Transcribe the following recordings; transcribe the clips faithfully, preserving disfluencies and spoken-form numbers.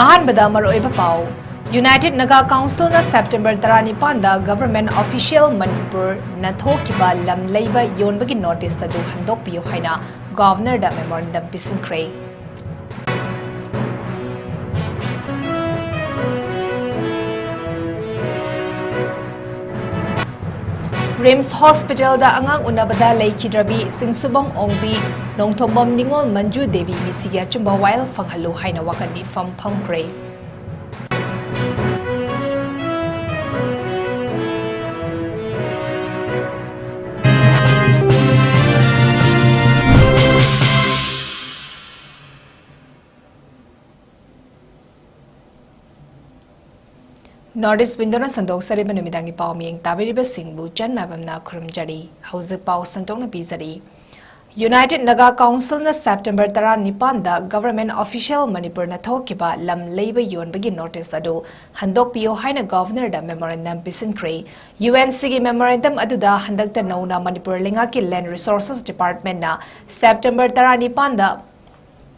ꯑꯍꯥꯟꯕꯗ ꯃꯔꯨꯑꯣꯏꯕ ꯄꯥꯎ꯫ United Naga Councilꯅ September ꯇꯔꯥꯅꯤꯄꯥꯟꯗ government official ꯃꯅꯤꯄꯨꯔꯅ ꯊꯣꯛꯈꯤꯕ ꯂꯝ ꯂꯩꯕ ꯌꯣꯟꯕꯒꯤ notice ꯑꯗꯨ ꯍꯟꯗꯣꯛꯄꯤꯌꯨ ꯍꯥꯏꯅ Governorꯗ memorandum ꯄꯤꯁꯤꯟꯈ꯭ꯔꯦ꯫ RIMS Hospitalꯗ ꯑꯉꯥꯡ ꯎꯅꯕꯗ ꯂꯩꯈꯤꯗ꯭ꯔꯕꯤ ꯁꯤꯡꯁꯨꯕꯝ ꯑꯣꯡꯕꯤ, ꯅꯣꯡꯊꯣꯝꯕꯝ ꯅꯤꯉꯣꯜ ꯃꯟꯖꯨ ꯗꯦꯕꯤ ꯃꯤꯁꯤꯒꯤ ꯑꯆꯨꯝꯕ ꯋꯥꯌꯦꯜ ꯐꯪꯍꯜꯂꯨ ꯍꯥꯏꯅ ꯋꯥꯀꯠ ꯃꯤꯐꯝ ꯐꯝꯈ꯭ꯔꯦ꯫ North East Windowꯅ ꯁꯟꯗꯣꯛꯆꯔꯤꯕ ꯅꯨꯃꯤꯗꯥꯡꯒꯤ ꯄꯥꯎ ꯃꯤꯌꯦꯡ ꯇꯥꯕꯤꯔꯤꯕꯁꯤꯡꯕꯨ ꯆꯟ ꯃꯥꯏꯕꯝꯅ ꯈꯨꯔꯨꯝꯖꯔꯤ꯫ ꯍꯧꯖꯤꯛ ꯄꯥꯎ ꯁꯟꯗꯣꯛꯅ ꯄꯤꯖꯔꯤ꯫ United Naga Councilꯅ September ꯇꯔꯥꯅꯤꯄꯥꯟꯗ government official ꯃꯅꯤꯄꯨꯔꯅ ꯊꯣꯛꯈꯤꯕ ꯂꯝ ꯂꯩꯕ ꯌꯣꯟꯕꯒꯤ notice ꯑꯗꯨ ꯍꯟꯗꯣꯛꯄꯤꯌꯨ ꯍꯥꯏꯅ Governorꯗ memorandum ꯄꯤꯁꯤꯟꯈ꯭ꯔꯦ꯫ UNCꯒꯤ memorandum ꯑꯗꯨꯗ ꯍꯟꯗꯛꯇ ꯅꯧꯅ ꯃꯅꯤꯄꯨꯔ ꯂꯩꯉꯥꯛꯀꯤ Land Resources Departmentꯅ September ꯇꯔꯥꯅꯤꯄꯥꯟꯗ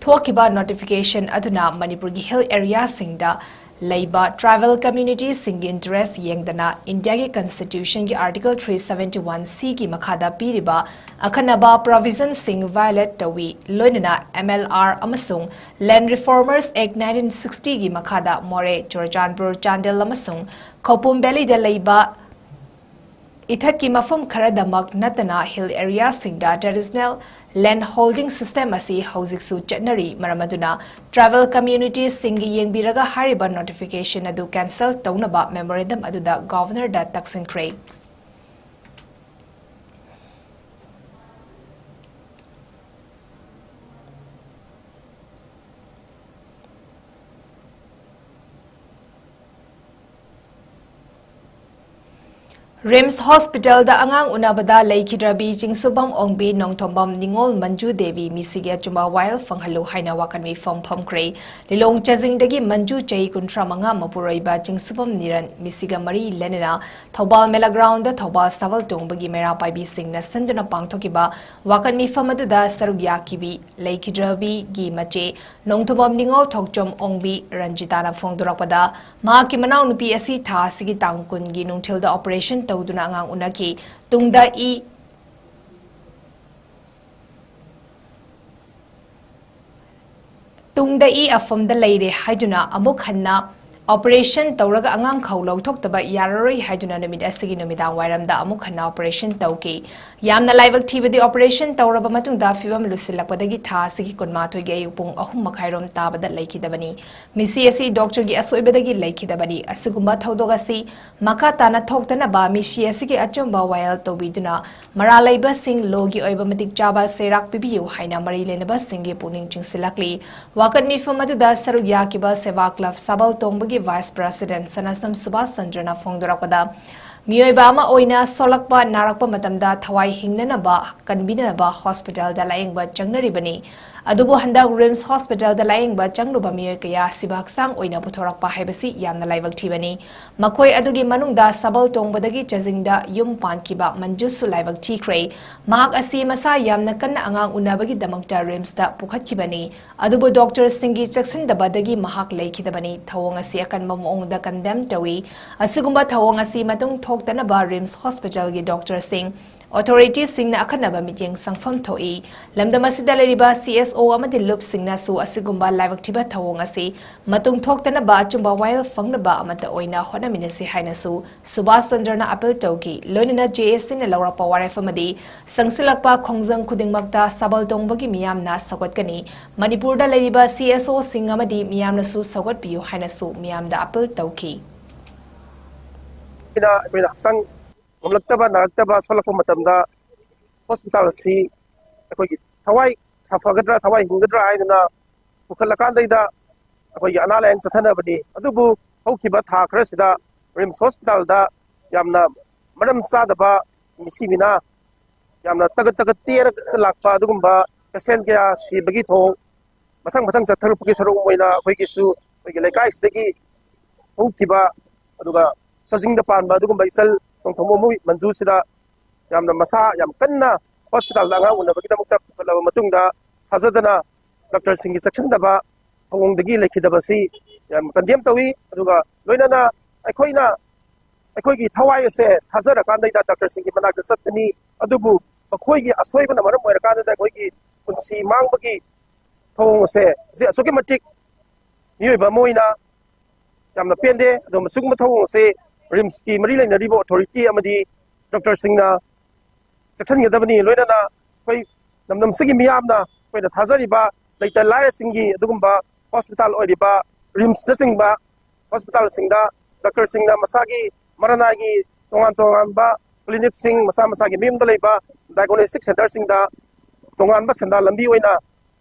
ꯊꯣꯛꯈꯤꯕ notification ꯑꯗꯨꯅ ꯃꯅꯤꯄꯨꯔꯒꯤ hill areaꯁꯤꯡꯗ ꯂꯩꯕ tribal communityꯁꯤꯡꯒꯤ interest ꯌꯦꯡꯗꯅ ꯏꯟꯗꯤꯌꯥꯒꯤ Constitutionꯒꯤ Article three seventy-one Cꯒꯤ ꯃꯈꯥꯗ ꯄꯤꯔꯤꯕ ꯑꯈꯟꯅꯕ provisionꯁꯤꯡ violate ꯇꯧꯏ꯫ ꯂꯣꯏꯅꯅ MLR ꯑꯃꯁꯨꯡ Land Reformers Act nineteen sixtyꯒꯤ ꯃꯈꯥꯗ ꯃꯣꯔꯦ, ꯆꯨꯔꯆꯥꯟꯄꯨꯔ, ꯆꯥꯟꯗꯦꯜ ꯑꯃꯁꯨꯡ ꯈꯧꯄꯨꯝ valleyꯗ ꯂꯩꯕ ꯏꯊꯠꯀꯤ ꯃꯐꯝ ꯈꯔꯗꯃꯛ ꯅꯠꯇꯅ hill areaꯁꯤꯡꯗ traditional land holding system ꯑꯁꯤ ꯍꯧꯖꯤꯛꯁꯨ ꯆꯠꯅꯔꯤ꯫ ꯃꯔꯝ ꯑꯗꯨꯅ tribal communityꯁꯤꯡꯒꯤ ꯌꯦꯡꯕꯤꯔꯒ ꯍꯥꯏꯔꯤꯕ notification ꯑꯗꯨ cancel ꯇꯧꯅꯕ memorandum ꯑꯗꯨꯗ Governorꯗ ꯇꯛꯁꯤꯟꯈ꯭ꯔꯦ꯫ ꯔꯤꯝꯁ ꯍꯣꯁꯄꯤꯇꯥꯜꯗ ꯑꯉꯥꯡ ꯎꯅꯕꯗ ꯂꯩꯈꯤꯗ꯭ꯔꯕꯤ ꯆꯤꯡꯁꯨꯕꯝ ꯑꯣꯡꯕꯤ ꯅꯣꯡꯊꯣꯝꯕꯝ ꯅꯤꯉꯣꯜ ꯃꯟꯖꯨ ꯗꯦꯕꯤ ꯃꯤꯁꯤꯒꯤ ꯑꯆꯨꯝꯕ ꯋꯥꯌꯦꯜ ꯐꯪꯍꯜꯂꯨ ꯍꯥꯏꯅ ꯋꯥꯀꯠ ꯃꯤꯐꯝ ꯐꯝꯈ꯭ꯔꯦ꯫ ꯂꯤꯂꯣꯡ ꯆꯥꯖꯤꯡꯗꯒꯤ ꯃꯟꯖꯨ ꯆꯍꯤ ꯀꯨꯟꯊ꯭ꯔꯥ ꯃꯉꯥ ꯃꯄꯨꯔꯣꯏꯕ ꯆꯤꯡꯁꯨꯕꯝ ꯅꯤꯔꯟ ꯃꯤꯁꯤꯒ ꯃꯔꯤ ꯂꯩꯅꯅ ꯊꯧꯕꯥꯜ ꯃꯦꯂꯥ ꯒ꯭ꯔꯥꯎꯟꯗ ꯊꯧꯕꯥꯜ ꯁꯥꯕꯜ ꯇꯣꯡꯕꯒꯤ ꯃꯩꯔꯥ ꯄꯥꯏꯕꯤꯁꯤꯡꯅ ꯁꯤꯟꯗꯨꯅ ꯄꯥꯡꯊꯣꯛꯈꯤꯕ ꯋꯥꯀꯠ ꯃꯤꯐꯝ ꯑꯗꯨꯗ ꯁꯔꯨꯛ ꯌꯥꯈꯤꯕꯤ ꯂꯩꯈꯤꯗ꯭ꯔꯕꯤꯒꯤ ꯃꯆꯦ ꯅꯣꯡꯊꯣꯝꯕꯝ ꯅꯤꯉꯣꯜ ꯊꯣꯛꯆꯣꯝ ꯑꯣꯡꯕꯤ ꯔꯟꯖꯤꯇꯥꯅ ꯐꯣꯡꯗꯣꯔꯛꯄꯗ, ꯃꯍꯥꯛꯀꯤ ꯃꯅꯥꯎꯅꯨꯄꯤ ꯑꯁꯤ ꯊꯥ ꯑꯁꯤꯒꯤ ꯇꯥꯡ ꯀꯨꯟꯒꯤ ꯅꯨꯡꯊꯤꯜꯗ ꯑꯣꯄꯔꯦꯁꯟ ꯇꯧꯗꯨꯅ ꯑꯉꯥꯡ ꯎꯅꯈꯤ꯫ ꯇꯨꯡꯗ ꯏ ꯇꯨꯡꯗ ꯏ ꯑꯐꯝꯗ ꯂꯩꯔꯦ ꯍꯥꯏꯗꯨꯅ ꯑꯃꯨꯛ ꯍꯟꯅ ꯑꯣꯄꯔꯦꯁꯟ ꯇꯧꯔꯒ ꯑꯉꯥꯡ ꯈꯧ ꯂꯧꯊꯣꯛꯇꯕ ꯌꯥꯔꯔꯣꯏ ꯍꯥꯏꯗꯨꯅ ꯅꯨꯃꯤꯠ ꯑꯁꯤꯒꯤ ꯅꯨꯃꯤꯗꯥꯡ ꯋꯥꯏꯔꯝꯗ ꯑꯃꯨꯛ ꯍꯟꯅ ꯑꯣꯄꯔꯦꯁꯟ ꯇꯧꯈꯤ꯫ ꯌꯥꯝꯅ ꯂꯥꯏꯕꯛ ꯊꯤꯕꯗꯤ, ꯑꯣꯄꯔꯦꯁꯟ ꯇꯧꯔꯕ ꯃꯇꯨꯡꯗ ꯐꯤꯕꯝ ꯂꯨꯁꯤꯜꯂꯛꯄꯗꯒꯤ ꯊꯥ ꯑꯁꯤꯒꯤ ꯀꯨꯟꯃꯥꯊꯣꯏꯒꯤ ꯑꯌꯨꯛ ꯄꯨꯡ ꯑꯍꯨꯝ ꯃꯈꯥꯏꯔꯣꯝ ꯇꯥꯕꯗ ꯂꯩꯈꯤꯗꯕꯅꯤ꯫ ꯃꯤꯁꯤ ꯑꯁꯤ ꯗꯣꯛꯇꯔꯒꯤ ꯑꯁꯣꯏꯕꯗꯒꯤ ꯂꯩꯈꯤꯗꯕꯅꯤ꯫ ꯑꯁꯤꯒꯨꯝꯕ ꯊꯧꯗꯣꯛ ꯑꯁꯤ ꯃꯈꯥ ꯇꯥꯅ ꯊꯣꯛꯇꯅꯕ ꯃꯤꯁꯤ ꯑꯁꯤꯒꯤ ꯑꯆꯨꯝꯕ ꯋꯥꯌꯦꯜ ꯇꯧꯕꯤꯗꯨꯅ ꯃꯔꯥꯜ ꯂꯩꯕꯁꯤꯡ ꯂꯣꯒꯤ ꯑꯣꯏꯕ ꯃꯇꯤꯛ ꯆꯥꯕ ꯆꯩꯔꯥꯛ ꯄꯤꯕꯤꯌꯨ ꯍꯥꯏꯅ ꯃꯔꯤ ꯂꯩꯅꯕꯁꯤꯡꯒꯤ ꯄꯨꯛꯅꯤꯡ ꯆꯤꯡꯁꯤꯜꯂꯛꯂꯤ꯫ ꯋꯥꯀꯠ ꯃꯤꯐꯝ ꯑꯗꯨꯗ ꯁꯔꯨꯛ ꯌꯥꯈꯤꯕ ꯁꯦꯕꯥ ꯀ꯭ꯂꯕ ꯁꯥꯕꯜ ꯇꯣꯡꯕꯒꯤ ꯚꯥꯏꯁ ꯄ꯭ꯔꯦꯁꯤꯗꯦꯟꯠ ꯁꯅꯥꯁꯝ ꯁꯨꯕꯥꯁ ꯆꯟꯗ꯭ꯔꯅ ꯐꯣꯡꯗꯣꯔꯛꯄꯗ, ꯃꯤꯑꯣꯏꯕ ꯑꯃ ꯑꯣꯏꯅ ꯁꯣꯛꯂꯛꯄ ꯅꯥꯔꯛꯄ ꯃꯇꯝꯗ ꯊꯋꯥꯏ ꯍꯤꯡꯅꯅꯕ ꯀꯟꯕꯤꯅꯅꯕ ꯍꯣꯁꯄꯤꯇꯥꯜꯗ ꯂꯥꯌꯦꯡꯕ ꯆꯪꯅꯔꯤꯕꯅꯤ꯫ ꯑꯗꯨꯕꯨ ꯍꯟꯗꯛ ꯔꯤꯝꯁ ꯍꯣꯁꯄꯤꯇꯥꯜꯗ ꯂꯥꯌꯦꯡꯕ ꯆꯪꯂꯨꯕ ꯃꯤꯑꯣꯏ ꯀꯌꯥ ꯁꯤꯕ ꯍꯛꯆꯥꯡ ꯑꯣꯏꯅ ꯄꯨꯊꯣꯔꯛꯄ ꯍꯥꯏꯕꯁꯤ ꯌꯥꯝꯅ ꯂꯥꯏꯕꯛ ꯊꯤꯕꯅꯤ꯫ ꯃꯈꯣꯏ ꯑꯗꯨꯒꯤ ꯃꯅꯨꯡꯗ ꯁꯥꯕꯜ ꯇꯣꯡꯕꯗꯒꯤ ꯆꯥꯖꯤꯡꯗ ꯌꯨꯝ ꯄꯥꯟꯈꯤꯕ ꯃꯟꯖꯨꯁꯨ ꯂꯥꯏꯕꯛ ꯊꯤꯈ꯭ꯔꯦ꯫ ꯃꯍꯥꯛ ꯑꯁꯤ ꯃꯁꯥ ꯌꯥꯝꯅ ꯀꯟꯅ ꯑꯉꯥꯡ ꯎꯅꯕꯒꯤꯗꯃꯛꯇ ꯔꯤꯝꯁꯇ ꯄꯨꯈꯠꯈꯤꯕꯅꯤ꯫ ꯑꯗꯨꯕꯨ ꯗꯣꯛꯇꯔꯁꯤꯡꯒꯤ ꯆꯦꯛꯁꯤꯟꯗꯕꯗꯒꯤ ꯃꯍꯥꯛ ꯂꯩꯈꯤꯗꯕꯅꯤ꯫ ꯊꯧꯑꯣꯡ ꯑꯁꯤ ꯑꯀꯟꯕ ꯃꯑꯣꯡꯗ ꯀꯟꯗꯦꯝ ꯇꯧꯏ꯫ ꯑꯁꯤꯒꯨꯝꯕ ꯊꯧꯑꯣꯡ ꯑꯁꯤ ꯃꯇꯨꯡ ꯊꯣꯛꯇꯅꯕ ꯔꯤꯝꯁ ꯍꯣꯁꯄꯤꯇꯥꯜꯒꯤ ꯗꯣꯛꯇꯔꯁꯤꯡ, ꯑꯣꯊꯣꯔꯤꯇꯤꯁꯤꯡꯅ ꯑꯈꯟꯅꯕ ꯃꯤꯠꯌꯦꯡ ꯆꯪꯐꯝ ꯊꯣꯛꯏ꯫ ꯂꯝꯗꯝ ꯑꯁꯤꯗ ꯂꯩꯔꯤꯕ ꯁꯤ ꯑꯦꯁ ꯑꯣ ꯑꯃꯗꯤ ꯂꯨꯞꯁꯤꯡꯅꯁꯨ ꯑꯁꯤꯒꯨꯝꯕ ꯂꯥꯏꯕꯛ ꯊꯤꯕ ꯊꯧꯑꯣꯡ ꯑꯁꯤ ꯃꯇꯨꯡ ꯊꯣꯛꯇꯅꯕ ꯑꯆꯨꯝꯕ ꯋꯥꯌꯦꯜ ꯐꯪꯅꯕ ꯑꯃꯠꯇ ꯑꯣꯏꯅ ꯍꯣꯠꯅꯃꯤꯟꯅꯁꯤ ꯍꯥꯏꯅꯁꯨ ꯁꯨꯕꯥꯁ ꯆꯟꯗ꯭ꯔꯅ ꯑꯥꯄꯤꯜ ꯇꯧꯈꯤ꯫ ꯂꯣꯏꯅꯅ ꯖꯦ ꯑꯦ ꯁꯤꯅ ꯂꯧꯔꯛꯄ ꯋꯥꯔꯦꯞ ꯑꯃꯗꯤ ꯆꯪꯁꯤꯜꯂꯛꯄ ꯈꯣꯡꯖꯪ ꯈꯨꯗꯤꯡꯃꯛꯇ ꯁꯥꯕꯜ ꯇꯣꯡꯕꯒꯤ ꯃꯤꯌꯥꯝꯅ ꯁꯧꯒꯠꯀꯅꯤ꯫ ꯃꯅꯤꯄꯨꯔꯗ ꯂꯩꯔꯤꯕ ꯁꯤ ꯑꯦꯁ ꯑꯣꯁꯤꯡ ꯑꯃꯗꯤ ꯃꯤꯌꯥꯝꯅꯁꯨ ꯁꯧꯒꯠꯄꯤꯌꯨ ꯍꯥꯏꯅꯁꯨ ꯃꯤꯌꯥꯝꯗ ꯑꯥꯄꯤꯜ ꯇꯧꯈꯤ꯫ ꯑꯩꯈꯣꯏꯅ ꯑꯩꯈꯣꯏꯅ ꯍꯛꯆꯥꯡ ꯉꯝꯂꯛꯇꯕ, ꯅꯥꯔꯛꯇꯕ, ꯁꯣꯛꯂꯛꯄ ꯃꯇꯝꯗ ꯍꯣꯁꯄꯤꯇꯥꯜ ꯑꯁꯤ ꯑꯩꯈꯣꯏꯒꯤ ꯊꯋꯥꯏ ꯁꯥꯐꯒꯗ꯭ꯔꯥ, ꯊꯋꯥꯏ ꯍꯤꯡꯒꯗ꯭ꯔꯥ ꯍꯥꯏꯗꯨꯅ ꯄꯨꯈꯠꯂꯀꯥꯟꯗꯩꯗ ꯑꯩꯈꯣꯏꯒꯤ ꯑꯅꯥ ꯂꯥꯏꯌꯦꯡ ꯆꯠꯊꯅꯕꯅꯤ꯫ ꯑꯗꯨꯕꯨ ꯍꯧꯈꯤꯕ ꯊꯥ ꯈꯔꯁꯤꯗ ꯔꯤꯝꯁ ꯍꯣꯁꯄꯤꯇꯥꯜꯗ ꯌꯥꯝꯅ ꯃꯔꯝ ꯆꯥꯗꯕ ꯃꯤꯁꯤ ꯃꯤꯅꯥ, ꯌꯥꯝꯅ ꯇꯒꯠ ꯇꯒꯠ ꯇꯦꯔꯒ ꯂꯥꯛꯄ ꯑꯗꯨꯒꯨꯝꯕ ꯄꯦꯁꯦꯟ ꯀꯌꯥ ꯁꯤꯕꯒꯤ ꯊꯧꯑꯣꯡ ꯃꯊꯪ ꯃꯊꯪ ꯆꯠꯊꯔꯛꯄꯒꯤ ꯁꯔꯨꯛ ꯑꯣꯏꯅ ꯑꯩꯈꯣꯏꯒꯤꯁꯨ ꯑꯩꯈꯣꯏꯒꯤ ꯂꯩꯀꯥꯏꯁꯤꯗꯒꯤ ꯍꯧꯈꯤꯕ, ꯑꯗꯨꯒ ꯆꯥꯖꯤꯡꯗ ꯄꯥꯟꯕ ꯑꯗꯨꯒꯨꯝꯕ ꯏꯆꯜ ꯅꯣꯡꯊꯣꯝꯕꯝ ꯃꯟꯖꯨꯁꯤꯗ ꯌꯥꯝꯅ ꯃꯁꯥ ꯌꯥꯝ ꯀꯟꯅ ꯍꯣꯁꯄꯤꯇꯥꯜꯗ ꯑꯉꯥꯡ ꯎꯅꯕꯒꯤꯗꯃꯛꯇ ꯄꯨꯈꯠꯂꯕ ꯃꯇꯨꯡꯗ, ꯊꯥꯖꯗꯅ ꯗꯣꯛꯇꯔꯁꯤꯡꯒꯤ ꯆꯦꯛꯁꯤꯟꯗꯕ ꯊꯧꯑꯣꯡꯗꯒꯤ ꯂꯩꯈꯤꯗꯕꯁꯤ ꯌꯥꯝ ꯀꯟꯗꯦꯝ ꯇꯧꯏ꯫ ꯑꯗꯨꯒ ꯂꯣꯏꯅꯅ ꯑꯩꯈꯣꯏꯅ ꯑꯩꯈꯣꯏꯒꯤ ꯊꯋꯥꯏ ꯑꯁꯦ ꯊꯥꯖꯔꯀꯥꯟꯗꯩꯗ ꯗꯣꯛꯇꯔꯁꯤꯡꯒꯤ ꯃꯅꯥꯛꯇ ꯆꯠꯄꯅꯤ, ꯑꯗꯨꯕꯨ ꯃꯈꯣꯏꯒꯤ ꯑꯁꯣꯏꯕꯅ ꯃꯔꯝ ꯑꯣꯏꯔꯀꯥꯟꯗ ꯑꯩꯈꯣꯏꯒꯤ ꯄꯨꯟꯁꯤ ꯃꯥꯡꯕꯒꯤ ꯊꯧꯑꯣꯡ ꯑꯁꯦ, ꯑꯁꯤ ꯑꯁꯨꯛꯀꯤ ꯃꯇꯤꯛ ꯃꯤꯑꯣꯏꯕ ꯑꯃ ꯑꯣꯏꯅ ꯌꯥꯝꯅ ꯄꯦꯟꯗꯦ꯫ ꯑꯗꯨꯒ ꯃꯁꯤꯒꯨꯝꯕ ꯊꯧꯑꯣꯡ ꯑꯁꯤ ꯔꯤꯝꯁꯀꯤ ꯃꯔꯤ ꯂꯩꯅꯔꯤꯕ ꯑꯣꯊꯣꯔꯤꯇꯤ ꯑꯃꯗꯤ ꯗꯣꯛꯇꯔꯁꯤꯡꯅ ꯆꯦꯛꯁꯤꯟꯒꯗꯕꯅꯤ꯫ ꯂꯣꯏꯅꯅ ꯑꯩꯈꯣꯏ ꯂꯝꯗꯝꯁꯤꯒꯤ ꯃꯤꯌꯥꯝꯅ ꯑꯩꯈꯣꯏꯅ ꯊꯥꯖꯔꯤꯕ ꯂꯩꯇ ꯂꯥꯏꯔꯁꯤꯡꯒꯤ ꯑꯗꯨꯒꯨꯝꯕ ꯍꯣꯁꯄꯤꯇꯥꯜ ꯑꯣꯏꯔꯤꯕ ꯔꯤꯝꯁꯅꯆꯤꯡꯕ ꯍꯣꯁꯄꯤꯇꯥꯜꯁꯤꯡꯗ ꯗꯣꯛꯇꯔꯁꯤꯡꯅ ꯃꯁꯥꯒꯤ ꯃꯔꯅꯥꯏꯒꯤ ꯇꯣꯉꯥꯟ ꯇꯣꯉꯥꯟꯕ ꯀ꯭ꯂꯤꯅꯤꯛꯁꯤꯡ, ꯃꯁꯥ ꯃꯁꯥꯒꯤ ꯃꯌꯨꯝꯗ ꯂꯩꯕ ꯗꯥꯏꯒꯣꯅꯣꯁꯇꯤꯛ ꯁꯦꯟꯇꯔꯁꯤꯡꯗ ꯇꯣꯉꯥꯟꯕ ꯁꯦꯟꯗꯥꯟ ꯂꯝꯕꯤ ꯑꯣꯏꯅ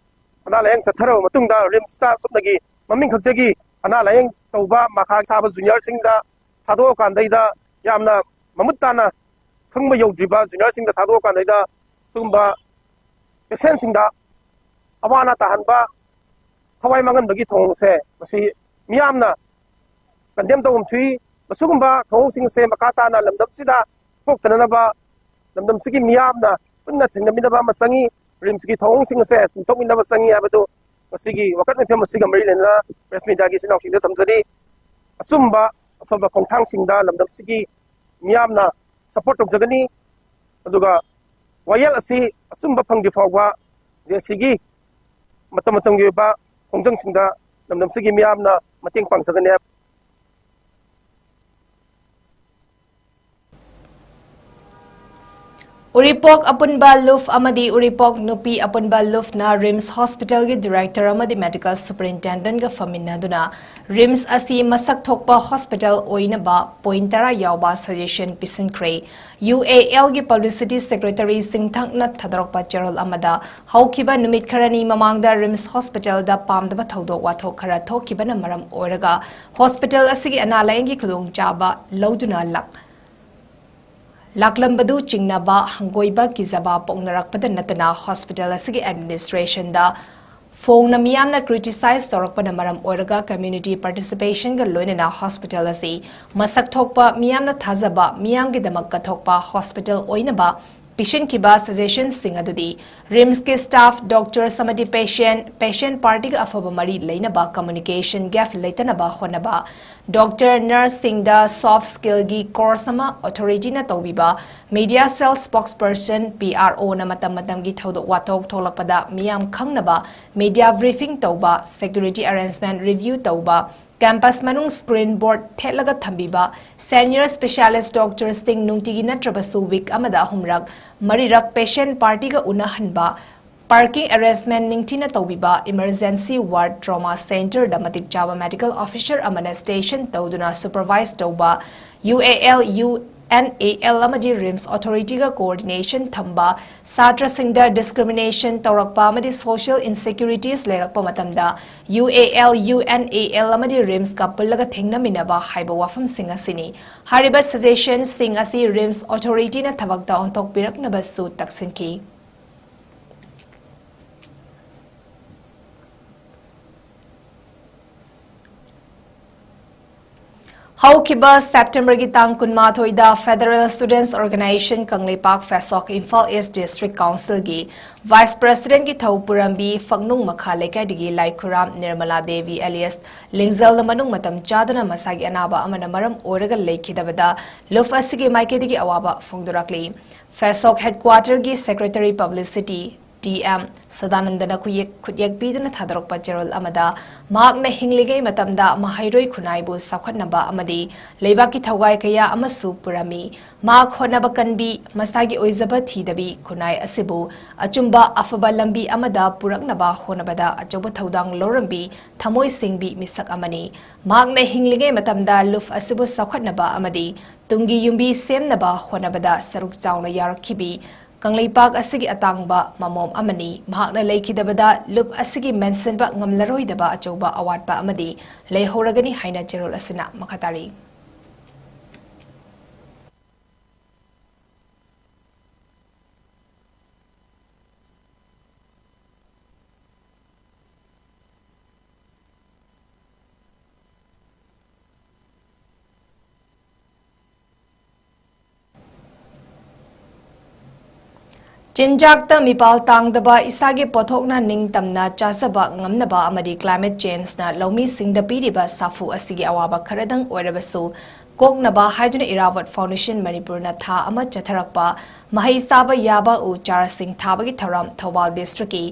ꯑꯅꯥ ꯂꯥꯌꯦꯡ ꯆꯠꯊꯔꯕ ꯃꯇꯨꯡꯗ ꯔꯤꯝꯁꯇ ꯁꯨꯞꯅꯒꯤ ꯃꯃꯤꯡ ꯈꯛꯇꯒꯤ ꯑꯅꯥ ꯂꯥꯌꯦꯡ ꯇꯧꯕ ꯃꯈꯥ ꯊꯥꯕ ꯖꯨꯅꯤꯌꯔꯁꯤꯡꯗ ꯊꯥꯗꯣꯛꯑꯀꯥꯟꯗꯩꯗ, ꯌꯥꯝꯅ ꯃꯃꯨꯠ ꯇꯥꯅ ꯈꯪꯕ ꯌꯧꯗ꯭ꯔꯤꯕ ꯖꯨꯅꯤꯌꯔꯁꯤꯡꯗ ꯊꯥꯗꯣꯛꯑꯀꯥꯟꯗꯩꯗ ꯁꯤꯒꯨꯝꯕ ꯄꯦꯁꯦꯟꯁꯤꯡꯗ ꯑꯋꯥ ꯑꯅꯥ ꯇꯥꯍꯟꯕ, ꯊꯋꯥꯏ ꯃꯥꯡꯍꯟꯕꯒꯤ ꯊꯧꯑꯣꯡꯁꯦ ꯃꯁꯤ ꯃꯤꯌꯥꯝꯅ ꯀꯟꯗꯦꯝ ꯇꯧꯐꯝ ꯊꯣꯛꯏ꯫ ꯃꯁꯤꯒꯨꯝꯕ ꯊꯧꯑꯣꯡꯁꯤꯡ ꯑꯁꯦ ꯃꯈꯥ ꯇꯥꯅ ꯂꯝꯗꯝꯁꯤꯗ ꯊꯣꯛꯇꯅꯅꯕ ꯂꯝꯗꯝꯁꯤꯒꯤ ꯃꯤꯌꯥꯝꯅ ꯄꯨꯟꯅ ꯊꯦꯡꯅꯃꯤꯟꯅꯕ ꯑꯃ ꯆꯪꯏ꯫ ꯔꯤꯝꯁꯀꯤ ꯊꯧꯑꯣꯡꯁꯤꯡ ꯑꯁꯦ ꯆꯨꯝꯊꯣꯛꯃꯤꯟꯅꯕ ꯆꯪꯏ ꯍꯥꯏꯕꯗꯨ ꯃꯁꯤꯒꯤ ꯋꯥꯀꯠ ꯃꯤꯐꯝ ꯑꯁꯤꯒ ꯃꯔꯤ ꯂꯩꯅꯅ ꯄ꯭ꯔꯦꯁ ꯃꯤꯗꯤꯌꯥꯒꯤ ꯏꯆꯤꯟ ꯏꯅꯥꯎꯁꯤꯡꯗ ꯊꯝꯖꯔꯤ꯫ ꯑꯆꯨꯝꯕ ꯑꯐꯕ ꯈꯣꯡꯊꯥꯡꯁꯤꯡꯗ ꯂꯝꯗꯝꯁꯤꯒꯤ ꯃꯤꯌꯥꯝꯅ ꯁꯄꯣꯔꯠ ꯇꯧꯖꯒꯅꯤ꯫ ꯑꯗꯨꯒ ꯋꯥꯌꯦꯜ ꯑꯁꯤ ꯑꯆꯨꯝꯕ ꯐꯪꯗ꯭ꯔꯤ ꯐꯥꯎꯕ ꯖꯦ ꯁꯤꯒꯤ ꯃꯇꯝ ꯃꯇꯝꯒꯤ ꯑꯣꯏꯕ ꯈꯣꯡꯖꯪꯁꯤꯡꯗ ꯂꯝꯗꯝꯁꯤꯒꯤ ꯃꯤꯌꯥꯝꯅ ꯃꯇꯦꯡ ꯄꯥꯡꯖꯒꯅꯤ ꯍꯥꯏꯕ꯫ ꯎꯔꯤꯄꯣꯛ ꯑꯄꯨꯟꯕ ꯂꯨꯞ ꯑꯃꯗꯤ ꯎꯔꯤꯄꯣꯛ ꯅꯨꯄꯤ ꯑꯄꯨꯟꯕ ꯂꯨꯞꯅ ꯔꯤꯝꯁ ꯍꯣꯁꯄꯤꯇꯥꯜꯒꯤ ꯗꯤꯔꯦꯛꯇꯔ ꯑꯃꯗꯤ ꯃꯦꯗꯤꯀꯦꯜ ꯁꯨꯄꯔꯤꯟꯇꯦꯟꯗꯦꯟꯠꯒ ꯐꯝꯃꯤꯟꯅꯗꯨꯅ ꯔꯤꯝꯁ ꯑꯁꯤ ꯃꯁꯛ ꯊꯣꯛꯄ ꯍꯣꯁꯄꯤꯇꯥꯜ ꯑꯣꯏꯅꯕ ꯄꯣꯏꯟꯠ ꯇꯔꯥ ꯌꯥꯎꯕ ꯁꯖꯦꯁꯟ ꯄꯤꯁꯤꯟꯈ꯭ꯔꯦ꯫ ꯌꯨ ꯑꯦ ꯑꯦꯜꯒꯤ ꯄꯕ꯭ꯂꯤꯁꯤꯇꯤ ꯁꯦꯀ꯭ꯔꯦꯇꯔꯤ ꯁꯤꯡꯊꯛꯅ ꯊꯥꯗꯣꯔꯛꯄ ꯆꯦꯔꯣꯜ ꯑꯃꯗ ꯍꯧꯈꯤꯕ ꯅꯨꯃꯤꯠ ꯈꯔꯅꯤ ꯃꯃꯥꯡꯗ ꯔꯤꯝꯁ ꯍꯣꯁꯄꯤꯇꯥꯜꯗ ꯄꯥꯝꯗꯕ ꯊꯧꯗꯣꯛ ꯋꯥꯊꯣꯛ ꯈꯔ ꯊꯣꯛꯈꯤꯕꯅ ꯃꯔꯝ ꯑꯣꯏꯔꯒ ꯍꯣꯁꯄꯤꯇꯥꯜ ꯑꯁꯤꯒꯤ ꯑꯅꯥ ꯂꯥꯌꯦꯡꯒꯤ ꯈꯨꯗꯣꯡꯆꯥꯕ ꯂꯧꯗꯨꯅ ꯂꯥꯛ ꯂꯥꯛꯂꯝꯕꯗꯨ ꯆꯤꯡꯅꯕ, ꯍꯪꯒꯣꯏꯕ, ꯀꯤꯖꯕ ꯄꯣꯛꯅꯔꯛꯄꯗ ꯅꯠꯇꯅ hospital ꯑꯁꯤꯒꯤ administrationꯗ ꯐꯣꯡꯅ ꯃꯤꯌꯥꯝꯅ criticize ꯇꯧꯔꯛꯄꯅ ꯃꯔꯝ ꯑꯣꯏꯔꯒ community participationꯒ ꯂꯣꯏꯅꯅ hospital ꯑꯁꯤ ꯃꯁꯛ ꯊꯣꯛꯄ, ꯃꯤꯌꯥꯝꯅ ꯊꯥꯖꯕ, ꯃꯤꯌꯥꯝꯒꯤꯗꯃꯛ ꯀꯠꯊꯣꯛꯄ hospital ꯑꯣꯏꯅꯕ ꯄꯤꯁꯤꯟꯈꯤꯕ suggestionꯁꯤꯡ ꯑꯗꯨꯗꯤ RIMSꯀꯤ staff, doctors ꯑꯃꯗꯤ patient, patient partyꯒ ꯑꯐꯕ ꯃꯔꯤ ꯂꯩꯅꯕ, communication gap ꯂꯩꯇꯅꯕ ꯍꯣꯠꯅꯕ, doctor, nurseꯁꯤꯡꯗ soft skillꯒꯤ course ꯑꯃ authorityꯅ ꯇꯧꯕꯤꯕ, media cell spokesperson, PROꯅ ꯃꯇꯝ ꯃꯇꯝꯒꯤ ꯊꯧꯗꯣꯛ ꯋꯥꯊꯣꯛ ꯊꯣꯛꯂꯛꯄꯗ ꯃꯤꯌꯥꯝ ꯈꯪꯅꯕ media briefing ꯇꯧꯕ, security arrangement review ꯇꯧꯕ, campus ꯃꯅꯨꯡ screen board ꯊꯦꯠꯂꯒ ꯊꯝꯕꯤꯕ, senior specialist doctorꯁꯤꯡ ꯅꯨꯡꯇꯤꯒꯤ ꯅꯠꯇ꯭ꯔꯕꯁꯨ week ꯑꯃꯗ ꯑꯍꯨꯝꯔꯛ, ꯃꯔꯤꯔꯛ patient partyꯒ ꯎꯅꯍꯟꯕ, parking arrangement ꯅꯤꯡꯊꯤꯅ ꯇꯧꯕꯤꯕ, emergency ward, trauma centreꯗ ꯃꯇꯤꯛ ꯆꯥꯕ medical officer ꯑꯃꯅ station ꯇꯧꯗꯨꯅ supervise ꯇꯧꯕ, UAL, UNAL ꯑꯃꯗꯤ RIMS authorityꯒ coordination ꯊꯝꯕ, ꯁꯥꯇ꯭ꯔꯁꯤꯡꯗ discrimination ꯇꯧꯔꯛꯄ ꯑꯃꯗꯤ social insecurities ꯂꯩꯔꯛꯄ ꯃꯇꯝꯗ UAL, UNAL ꯑꯃꯗꯤ RIMSꯀ ꯄꯨꯜꯂꯒ ꯊꯦꯡꯅꯃꯤꯟꯅꯕ ꯍꯥꯏꯕ ꯋꯥꯐꯝꯁꯤꯡ ꯑꯁꯤꯅꯤ꯫ ꯍꯥꯏꯔꯤꯕ suggestionꯁꯤꯡ ꯑꯁꯤ RIMS authorityꯅ ꯊꯕꯛꯇ ꯑꯣꯟꯊꯣꯛꯄꯤꯔꯛꯅꯕꯁꯨ ꯇꯛꯁꯤꯟꯈꯤ꯫ ꯍꯧꯈꯤꯕ Septemberꯒꯤ ꯇꯥꯡ ꯀꯨꯟꯃꯥꯊꯣꯏꯗ Federal Students Organisation Kangleipak, FASOC, Imphal East District Councilꯒꯤ Vice Presidentꯀꯤ ꯊꯧ ꯄꯨꯔꯝꯕꯤ ꯐꯛꯅꯨꯡ ꯃꯈꯥ ꯂꯩꯀꯥꯏꯗꯒꯤ ꯂꯥꯏꯈꯨꯔꯥꯝ ꯅꯤꯔꯃꯂꯥ ꯗꯦꯕꯤ alias ꯂꯤꯡꯖꯦꯜꯅ ꯃꯅꯨꯡ ꯃꯇꯝ ꯆꯥꯗꯅ ꯃꯁꯥꯒꯤ ꯑꯅꯥꯕ ꯑꯃꯅ ꯃꯔꯝ ꯑꯣꯏꯔꯒ ꯂꯩꯈꯤꯗꯕꯗ ꯂꯨꯞ ꯑꯁꯤꯒꯤ ꯃꯥꯏꯀꯩꯗꯒꯤ ꯑꯋꯥꯕ ꯐꯣꯡꯗꯣꯔꯛꯂꯤ꯫ FASOC headquarterꯒꯤ Secretary Publicity, ꯇꯤ ꯑꯦꯝ ꯁꯗꯥꯅꯟꯗꯅ ꯈꯨꯌꯦꯛ-, ꯈꯨꯠꯌꯦꯛ ꯄꯤꯗꯨꯅ ꯊꯥꯗꯣꯔꯛꯄ ꯆꯦꯔꯣꯜ ꯑꯃꯗ, ꯃꯍꯥꯛꯅ ꯍꯤꯡꯂꯤꯉꯩ ꯃꯇꯝꯗ ꯃꯍꯩꯔꯣꯏ ꯈꯨꯟꯅꯥꯏꯕꯨ ꯆꯥꯎꯈꯠꯅꯕ ꯑꯃꯗꯤ ꯂꯩꯕꯥꯛꯀꯤ ꯊꯧꯒꯥꯏ ꯀꯌꯥ ꯑꯃꯁꯨ ꯄꯨꯔꯝꯃꯤ꯫ ꯃꯍꯥꯛ ꯍꯣꯠꯅꯕ ꯀꯟꯕꯤ, ꯃꯁꯥꯒꯤ ꯑꯣꯏꯖꯕ ꯊꯤꯗꯕꯤ, ꯈꯨꯟꯅꯥꯏ ꯑꯁꯤꯕꯨ ꯑꯆꯨꯝꯕ ꯑꯐꯕ ꯂꯝꯕꯤ ꯑꯃꯗ ꯄꯨꯔꯛꯅꯕ ꯍꯣꯠꯅꯕꯗ ꯑꯆꯧꯕ ꯊꯧꯗꯥꯡ ꯂꯧꯔꯝꯕꯤ, ꯊꯃꯣꯏ ꯁꯦꯡꯕꯤ ꯃꯤꯁꯛ ꯑꯃꯅꯤ꯫ ꯃꯍꯥꯛꯅ ꯍꯤꯡꯂꯤꯉꯩ ꯃꯇꯝꯗ ꯂꯨꯞ ꯑꯁꯤꯕꯨ ꯆꯥꯎꯈꯠꯅꯕ ꯑꯃꯗꯤ ꯇꯨꯡꯒꯤ ꯌꯨꯝꯕꯤ ꯁꯦꯝꯅꯕ ꯍꯣꯠꯅꯕꯗ ꯁꯔꯨꯛ ꯆꯥꯎꯅ ꯌꯥꯔꯛꯈꯤꯕꯤ, ꯀꯪꯂꯩꯄꯥꯛ ꯑꯁꯤꯒꯤ ꯑꯇꯥꯡꯕ ꯃꯃꯣꯝ ꯑꯃꯅꯤ꯫ ꯃꯍꯥꯛꯅ ꯂꯩꯈꯤꯗꯕꯗ ꯂꯨꯞ ꯑꯁꯤꯒꯤ ꯃꯦꯟꯁꯤꯟꯕ ꯉꯝꯂꯔꯣꯏꯗꯕ ꯑꯆꯧꯕ ꯑꯋꯥꯠꯄ ꯑꯃꯗꯤ ꯂꯩꯍꯧꯔꯒꯅꯤ ꯍꯥꯏꯅ ꯆꯦꯔꯣꯜ ꯑꯁꯤꯅ ꯃꯈꯥ ꯇꯥꯔꯤ꯫ ꯆꯤꯟꯖꯥꯛꯇ ꯃꯤꯄꯥꯜ ꯇꯥꯡꯗꯕ, ꯏꯁꯥꯒꯤ ꯄꯣꯠꯊꯣꯛꯅ ꯅꯤꯡꯇꯝꯅ ꯆꯥꯖꯕ ꯉꯝꯅꯕ ꯑꯃꯗꯤ climate changeꯅ ꯂꯧꯃꯤꯁꯤꯡꯗ ꯄꯤꯔꯤꯕ ꯁꯥꯐꯨ ꯑꯁꯤꯒꯤ ꯑꯋꯥꯕ ꯈꯔꯗꯪ ꯑꯣꯏꯔꯕꯁꯨ ꯀꯣꯛꯅꯕ ꯍꯥꯏꯗꯨꯅ ꯏꯔꯥꯋꯠ Foundation ꯃꯅꯤꯄꯨꯔꯅ ꯊꯥ ꯑꯃ ꯆꯠꯊꯔꯛꯄ ꯃꯍꯩ ꯆꯥꯕ ꯌꯥꯕ ꯎ ꯆꯥꯔꯥꯁꯤꯡ ꯊꯥꯕꯒꯤ ꯊꯧꯔꯝ Thoubal districtꯀꯤ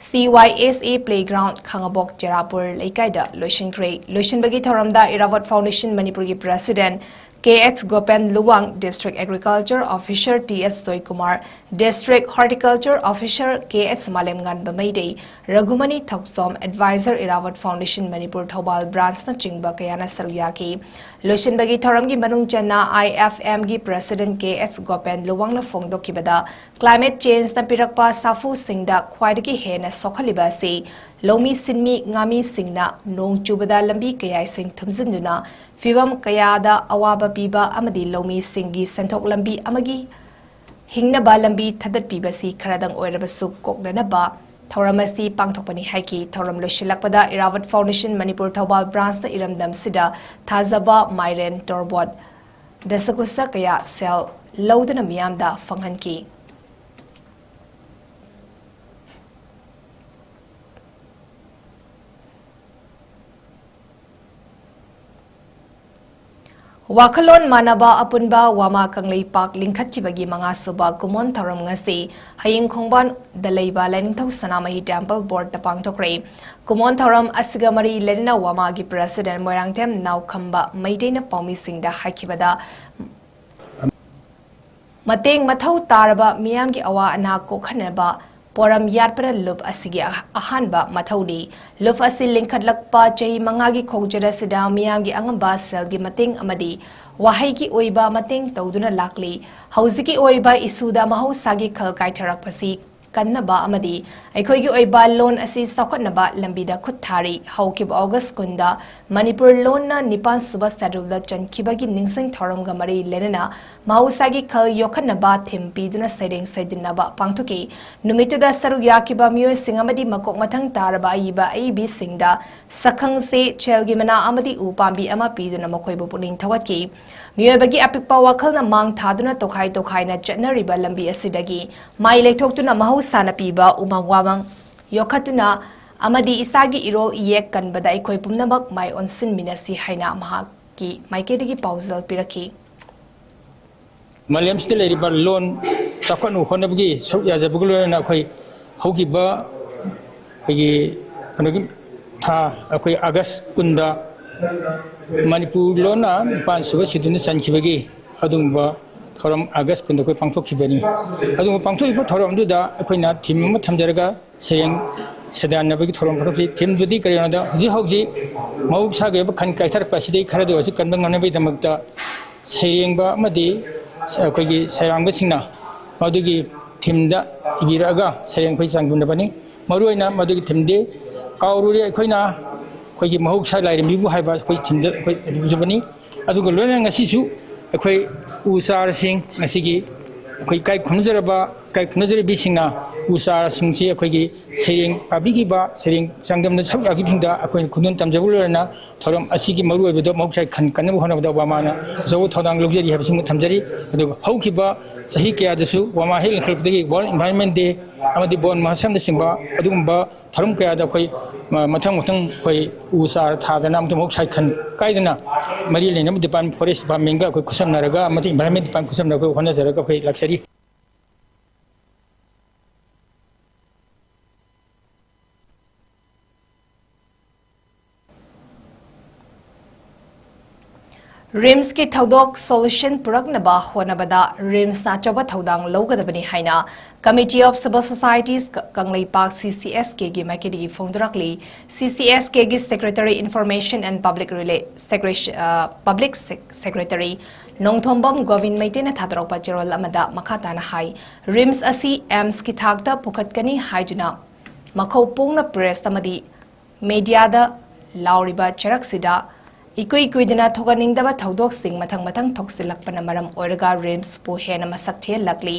C Y S A playground ꯈꯥꯉꯕꯣꯛ ꯆꯦꯔꯥꯄꯨꯔ ꯂꯩꯀꯥꯏꯗ ꯂꯣꯏꯁꯤꯟꯈ꯭ꯔꯦ꯫ ꯂꯣꯏꯁꯤꯟꯕꯒꯤ ꯊꯧꯔꯝꯗ ꯏꯔꯥꯋꯠ Foundation ꯃꯅꯤꯄꯨꯔꯒꯤ president K H ꯒꯣꯄꯦꯟ Luwang, district agriculture officer T H Joykumar, district horticulture officer K H ꯃꯥꯂꯦꯝꯉꯥꯟꯕ ꯃꯩꯗꯩ, ꯔꯘꯨꯃꯅꯤ ꯊꯣꯛꯆꯣꯝ, advisor ꯏꯔꯥꯋꯠ Foundation ꯃꯅꯤꯄꯨꯔ ꯊꯧꯕꯥꯜ branchꯅꯆꯤꯡꯕ ꯀꯌꯥꯅ ꯁꯔꯨꯛ ꯌꯥꯈꯤ꯫ ꯂꯣꯏꯁꯤꯟꯕꯒꯤ ꯊꯧꯔꯝꯒꯤ ꯃꯅꯨꯡ ꯆꯟꯅ I F Mꯒꯤ president K H ꯒꯣꯄꯦꯟ ꯂꯨꯋꯥꯡꯅ ꯐꯣꯡꯗꯣꯛꯈꯤꯕꯗ, climate changeꯅ ꯄꯤꯔꯛꯄ ꯁꯥꯐꯨꯁꯤꯡꯗ ꯈ꯭ꯋꯥꯏꯗꯒꯤ ꯍꯦꯟꯅ ꯁꯣꯛꯍꯜꯂꯤꯕ ꯑꯁꯤ ꯂꯧꯃꯤ ꯁꯤꯟꯃꯤ ꯉꯥꯃꯤꯁꯤꯡꯅ ꯅꯣꯡ ꯆꯨꯕꯗ ꯂꯝꯕꯤ ꯀꯌꯥꯏꯁꯤꯡ ꯊꯨꯝꯖꯤꯟꯗꯨꯅ ꯐꯤꯕꯝ ꯀꯌꯥꯗ ꯑꯋꯥꯕ ꯄꯤꯕ ꯑꯃꯗꯤ ꯂꯧꯃꯤꯁꯤꯡꯒꯤ ꯁꯦꯟꯊꯣꯛ ꯂꯝꯕꯤ ꯑꯃꯒꯤ ꯍꯤꯡꯅꯕ ꯂꯝꯕꯤ ꯊꯥꯗꯠꯄꯤꯕꯁꯤ ꯈꯔꯗꯪ ꯑꯣꯏꯔꯕꯁꯨ ꯀꯣꯛꯅꯅꯕ ꯊꯧꯔꯝ ꯑꯁꯤ ꯄꯥꯡꯊꯣꯛꯄꯅꯤ ꯍꯥꯏꯈꯤ꯫ ꯊꯧꯔꯝ ꯂꯣꯏꯁꯤꯜꯂꯛꯄꯗ ꯏꯔꯥꯋꯠ Foundation ꯃꯅꯤꯄꯨꯔ ꯊꯧꯕꯥꯜ branchꯅ ꯏꯔꯝꯗꯝꯁꯤꯗ ꯊꯥꯖꯕ, ꯃꯥꯏꯔꯦꯟ, ꯇꯣꯔꯕꯣꯠ, ꯗꯁꯀꯨꯁ ꯀꯌꯥ ꯁꯦꯜ ꯂꯧꯗꯨꯅ ꯃꯤꯌꯥꯝꯗ ꯐꯪꯍꯟꯈꯤ꯫ ꯋꯥꯈꯜꯂꯣꯟ ꯃꯥꯟꯅꯕ ꯑꯄꯨꯟꯕ ꯋꯥꯃꯥ ꯀꯪꯂꯩꯄꯥꯛ ꯂꯤꯡꯈꯠꯈꯤꯕꯒꯤ ꯃꯉꯥꯁꯨꯕ ꯀꯨꯃꯣꯟ ꯊꯧꯔꯝ ꯉꯁꯤ ꯍꯌꯤꯡ ꯈꯣꯡꯕꯥꯟꯗ ꯂꯩꯕ ꯂꯥꯏꯅꯤꯡꯊꯧ ꯁꯅꯥꯃꯍꯤ temple boardꯇ ꯄꯥꯡꯊꯣꯛꯈ꯭ꯔꯦ꯫ ꯀꯨꯃꯣꯟ ꯊꯧꯔꯝ ꯑꯁꯤꯒ ꯃꯔꯤ ꯂꯩꯅꯅ ꯋꯥꯃꯥꯒꯤ president ꯃꯣꯏꯔꯥꯡꯊꯦꯝ ꯅꯥꯎꯈꯝꯕ ꯃꯩꯇꯩꯅ ꯄꯥꯎꯃꯤꯁꯤꯡꯗ ꯍꯥꯏꯈꯤꯕꯗ, ꯃꯇꯦꯡ ꯃꯊꯧ ꯇꯥꯔꯕ ꯃꯤꯌꯥꯝꯒꯤ ꯑꯋꯥ ꯑꯅꯥ ꯀꯣꯛꯍꯟꯅꯕ ꯄꯣꯔꯝ ꯌꯥꯠꯄꯅ ꯂꯨꯞ ꯑꯁꯤꯒꯤ ꯑꯍ-, ꯑꯍꯥꯟꯕ ꯃꯊꯧꯅꯤ꯫ ꯂꯨꯞ ꯑꯁꯤ ꯂꯤꯡꯈꯠꯂꯛꯄ ꯆꯍꯤ ꯃꯉꯥꯒꯤ ꯈꯣꯡꯆꯠ ꯑꯁꯤꯗ ꯃꯤꯌꯥꯝꯒꯤ ꯑꯉꯝꯕ ꯁꯦꯜꯒꯤ ꯃꯇꯦꯡ ꯑꯃꯗꯤ ꯋꯥꯍꯩꯒꯤ ꯑꯣꯏꯕ ꯃꯇꯦꯡ ꯇꯧꯗꯨꯅ ꯂꯥꯛꯂꯤ꯫ ꯍꯧꯖꯤꯛꯀꯤ ꯑꯣꯏꯔꯤꯕ issueꯗ ꯃꯍꯧꯁꯥꯒꯤ ꯈꯜ ꯀꯥꯏꯊꯔꯛꯄꯁꯤ ꯀꯟꯅꯕ ꯑꯃꯗꯤ ꯑꯩꯈꯣꯏꯒꯤ ꯑꯣꯏꯕ ꯂꯣꯟ ꯑꯁꯤ ꯆꯥꯎꯈꯠꯅꯕ ꯂꯝꯕꯤꯗ ꯈꯨꯠ ꯊꯥꯔꯤ꯫ ꯍꯧꯈꯤꯕ ꯑꯣꯒꯁ ꯀꯨꯟꯗ ꯃꯅꯤꯄꯨꯔ ꯂꯣꯟꯅ ꯅꯤꯄꯥꯟ ꯁꯨꯕ ꯁꯦꯗꯨꯜꯗ ꯆꯟꯈꯤꯕꯒꯤ ꯅꯤꯡꯁꯤꯡ ꯊꯧꯔꯝꯒ ꯃꯔꯤ ꯂꯩꯅꯅ ꯃꯍꯧꯁꯥꯒꯤ ꯈꯜ ꯌꯣꯛꯈꯠꯅꯕ ꯊꯤꯝ ꯄꯤꯗꯨꯅ ꯁꯩꯔꯦꯡ ꯁꯩꯗꯤꯟꯅꯕ ꯄꯥꯡꯊꯣꯛꯈꯤ꯫ ꯅꯨꯃꯤꯠꯇꯨꯗ ꯁꯔꯨꯛ ꯌꯥꯈꯤꯕ ꯃꯤꯑꯣꯏꯁꯤꯡ ꯑꯃꯗꯤ ꯃꯀꯣꯛ ꯃꯊꯪ ꯇꯥꯔꯕ ꯑꯏꯕ ꯑꯏꯕꯤꯁꯤꯡꯗ ꯁꯛꯈꯪꯆꯦ, ꯁꯦꯜꯒꯤ ꯃꯅꯥ ꯑꯃꯗꯤ ꯎ ꯄꯥꯝꯕꯤ ꯑꯃ ꯄꯤꯗꯨꯅ ꯃꯈꯣꯏꯕꯨ ꯄꯨꯛꯅꯤꯡ ꯊꯧꯒꯠꯈꯤ꯫ ꯃꯤꯑꯣꯏꯕꯒꯤ ꯑꯄꯤꯛꯄ ꯋꯥꯈꯜꯅ ꯃꯥꯡ ꯊꯥꯗꯨꯅ ꯇꯣꯈꯥꯏ ꯇꯣꯈꯥꯏꯅ ꯆꯠꯅꯔꯤꯕ ꯂꯝꯕꯤ ꯑꯁꯤꯗꯒꯤ ꯃꯥꯏ ꯂꯩꯊꯣꯛꯇꯨꯅ ꯃꯍꯧꯁꯥꯅ ꯄꯤꯕ ꯎꯃꯪ ꯋꯥꯃꯪ ꯌꯣꯛꯈꯠꯇꯨꯅ ꯑꯃꯗꯤ ꯏꯁꯥꯒꯤ ꯏꯔꯣꯜ ꯏꯌꯦꯛ ꯀꯟꯕꯗ ꯑꯩꯈꯣꯏ ꯄꯨꯝꯅꯃꯛ ꯃꯥꯏ ꯑꯣꯟꯁꯤꯟꯃꯤꯟꯅꯁꯤ ꯍꯥꯏꯅ ꯃꯍꯥꯛꯀꯤ ꯃꯥꯏꯀꯩꯗꯒꯤ ꯄꯥꯎꯖꯦꯜ ꯄꯤꯔꯛꯈꯤ꯫ ꯃꯥꯂꯦꯝꯁꯤꯗ ꯂꯩꯔꯤꯕ ꯂꯣꯟ ꯆꯥꯎꯈꯠꯅꯕ ꯍꯣꯠꯅꯕꯒꯤ ꯁꯔꯨꯛ ꯌꯥꯖꯕꯒ ꯂꯣꯏꯅꯅ ꯑꯩꯈꯣꯏ ꯍꯧꯈꯤꯕ ꯑꯩꯈꯣꯏꯒꯤ ꯀꯩꯅꯣꯒꯤ ꯊꯥ, ꯑꯩꯈꯣꯏ ꯑꯥꯒꯁ ꯀꯨꯟꯗ ꯃꯅꯤꯄꯨꯔ ꯂꯣꯟꯅ ꯅꯤꯄꯥꯟ ꯁꯨꯕ ꯁꯦꯗꯨꯜꯗ ꯆꯟꯈꯤꯕꯒꯤ ꯑꯗꯨꯒꯨꯝꯕ ꯊꯧꯔꯝ ꯑꯥꯒꯁ ꯀꯨꯟꯗ ꯑꯩꯈꯣꯏ ꯄꯥꯡꯊꯣꯛꯈꯤꯕꯅꯤ꯫ ꯑꯗꯨꯒ ꯄꯥꯡꯊꯣꯛꯏꯕ ꯊꯧꯔꯝꯗꯨꯗ ꯑꯩꯈꯣꯏꯅ ꯊꯤꯝ ꯑꯃ ꯊꯝꯖꯔꯒ ꯁꯩꯔꯦꯡ ꯁꯩꯗꯥꯟꯅꯕꯒꯤ ꯊꯧꯔꯝ ꯄꯥꯡꯊꯣꯛꯈꯤ꯫ ꯊꯤꯝꯗꯨꯗꯤ ꯀꯔꯤꯅꯣꯗ, ꯍꯧꯖꯤꯛ ꯍꯧꯖꯤꯛ ꯃꯍꯧꯁꯥꯒꯤ ꯑꯣꯏꯕ ꯈꯟ ꯀꯥꯏꯊꯔꯛꯄ ꯑꯁꯤꯗꯒꯤ ꯈꯔꯗ ꯑꯣꯏꯔꯁꯨ ꯀꯟꯕ ꯉꯝꯅꯕꯒꯤꯗꯃꯛꯇ ꯁꯩꯔꯦꯡꯕ ꯑꯃꯗꯤ ꯑꯩꯈꯣꯏꯒꯤ ꯁꯩꯔꯥꯡꯕꯁꯤꯡꯅ ꯃꯗꯨꯒꯤ ꯊꯤꯝꯗ ꯏꯕꯤꯔꯛꯑꯒ ꯁꯩꯔꯦꯡ ꯑꯩꯈꯣꯏ ꯆꯥꯡꯗꯝꯅꯕꯅꯤ꯫ ꯃꯔꯨꯑꯣꯏꯅ ꯃꯗꯨꯒꯤ ꯊꯤꯝꯗꯤ ꯀꯥꯎꯔꯨꯔꯦ ꯑꯩꯈꯣꯏꯅ ꯑꯩꯈꯣꯏꯒꯤ ꯃꯍꯧꯁꯥ ꯂꯥꯏꯔꯦꯝꯕꯤꯕꯨ ꯍꯥꯏꯕ ꯑꯩꯈꯣꯏ ꯊꯤꯝꯗ ꯑꯩꯈꯣꯏ ꯏꯕꯤꯖꯕꯅꯤ꯫ ꯑꯗꯨꯒ ꯂꯣꯏꯅꯅ ꯉꯁꯤꯁꯨ ꯑꯩꯈꯣꯏ ꯎ ꯆꯥꯔꯁꯤꯡ ꯉꯁꯤꯒꯤ ꯑꯩꯈꯣꯏ ꯏꯀꯥꯏ ꯈꯨꯝꯅꯖꯔꯕ, ꯏꯀꯥꯏ ꯈꯨꯝꯅꯖꯔꯕꯤꯁꯤꯡꯅ ꯎ ꯆꯥꯔꯁꯤꯡꯁꯤ ꯑꯩꯈꯣꯏꯒꯤ ꯁꯩꯔꯦꯡ ꯄꯥꯕꯤꯈꯤꯕ, ꯁꯩꯔꯦꯡ ꯆꯥꯡꯗꯝꯅ ꯁꯔꯨꯛ ꯌꯥꯕꯤꯕꯁꯤꯡꯗ ꯑꯩꯈꯣꯏꯅ ꯈꯨꯗꯣꯜ ꯇꯝꯖꯕ ꯂꯣꯏꯔꯅ ꯊꯧꯔꯝ ꯑꯁꯤꯒꯤ ꯃꯔꯨꯑꯣꯏꯕꯗ ꯃꯍꯧꯁꯥꯒꯤ ꯈꯟ ꯀꯟꯅꯕ ꯍꯣꯠꯅꯕꯗ ꯋꯥꯃꯥꯅ ꯑꯆꯧꯕ ꯊꯧꯗꯥꯡ ꯂꯧꯖꯔꯤ ꯍꯥꯏꯕꯁꯤꯃ ꯊꯝꯖꯔꯤ꯫ ꯑꯗꯨꯒ ꯍꯧꯈꯤꯕ ꯆꯍꯤ ꯀꯌꯥꯗꯁꯨ ꯋꯥꯃꯥ ꯍꯦꯛ ꯂꯤꯡꯈꯠꯂꯛꯄꯗꯒꯤ World Environment Day ꯑꯃꯗꯤ ꯕꯣꯟ ꯃꯍꯣꯠꯁꯝꯅꯆꯤꯡꯕ ꯑꯗꯨꯒꯨꯝꯕ ꯊꯧꯔꯝ ꯀꯌꯥꯗ ꯑꯩꯈꯣꯏ ꯃ-, ꯃꯊꯪ ꯃꯊꯪ ꯑꯩꯈꯣꯏ ꯎ ꯆꯥꯔ ꯊꯥꯗꯅ ꯑꯃꯗꯤ ꯃꯍꯧꯁꯥꯒꯤ ꯈꯟ ꯀꯥꯏꯗꯅ ꯃꯔꯤ ꯂꯩꯅꯕ department, forest departmentꯒ ꯑꯩꯈꯣꯏ ꯈꯨꯠꯁꯝꯅꯔꯒ ꯑꯃꯗꯤ environment department ꯈꯨꯠꯁꯝꯅꯔꯒ ꯑꯩꯈꯣꯏ ꯍꯣꯠꯅꯖꯔꯒ ꯑꯩꯈꯣꯏ ꯂꯥꯛꯆꯔꯤ꯫ ꯔꯤꯝꯁꯀꯤ ꯊꯧꯗꯣꯛ ꯁꯣꯂꯨꯁꯟ ꯄꯨꯔꯛꯅꯕ ꯍꯣꯠꯅꯕꯗ ꯔꯤꯝꯁꯅ ꯑꯆꯧꯕ ꯊꯧꯗꯥꯡ ꯂꯧꯒꯗꯕꯅꯤ ꯍꯥꯏꯅ Committee of Civil Societies ꯀ-, Kangleipak, C C S K ꯒꯤ ꯃꯥꯏꯀꯩꯗꯒꯤ ꯐꯣꯡꯗꯣꯔꯛꯂꯤ꯫ C C S K ꯒꯤ Secretary Information and Public Rela-, Secre-, ꯑ, Public Sec-, Secretary Nongthombam Gobin ꯃꯩꯇꯩꯅ ꯊꯥꯗꯣꯔꯛꯄ ꯆꯦꯔꯣꯜ ꯑꯃꯗ ꯃꯈꯥ ꯇꯥꯅ ꯍꯥꯏ, ꯔꯤꯝꯁ ꯑꯁꯤ ꯑꯦꯝꯁꯀꯤ ꯊꯥꯛꯇ ꯄꯨꯈꯠꯀꯅꯤ ꯍꯥꯏꯗꯨꯅ ꯃꯈꯧ ꯄꯣꯡꯅ ꯄ꯭ꯔꯦꯁ ꯑꯃꯗꯤ ꯃꯦꯗꯤꯌꯥꯗ ꯂꯥꯎꯔꯤꯕ ꯆꯔꯛꯁꯤꯗ ꯏꯀꯨꯏ ꯀꯨꯏꯗꯅ ꯊꯣꯛꯍꯟꯅꯤꯡꯗꯕ ꯊꯧꯗꯣꯛꯁꯤꯡ ꯃꯊꯪ ꯃꯊꯪ ꯊꯣꯛꯆꯤꯜꯂꯛꯄꯅ ꯃꯔꯝ ꯑꯣꯏꯔꯒ ꯔꯤꯝꯁꯄꯨ ꯍꯦꯟꯅ ꯃꯁꯛ ꯊꯤꯍꯜꯂꯛꯂꯤ꯫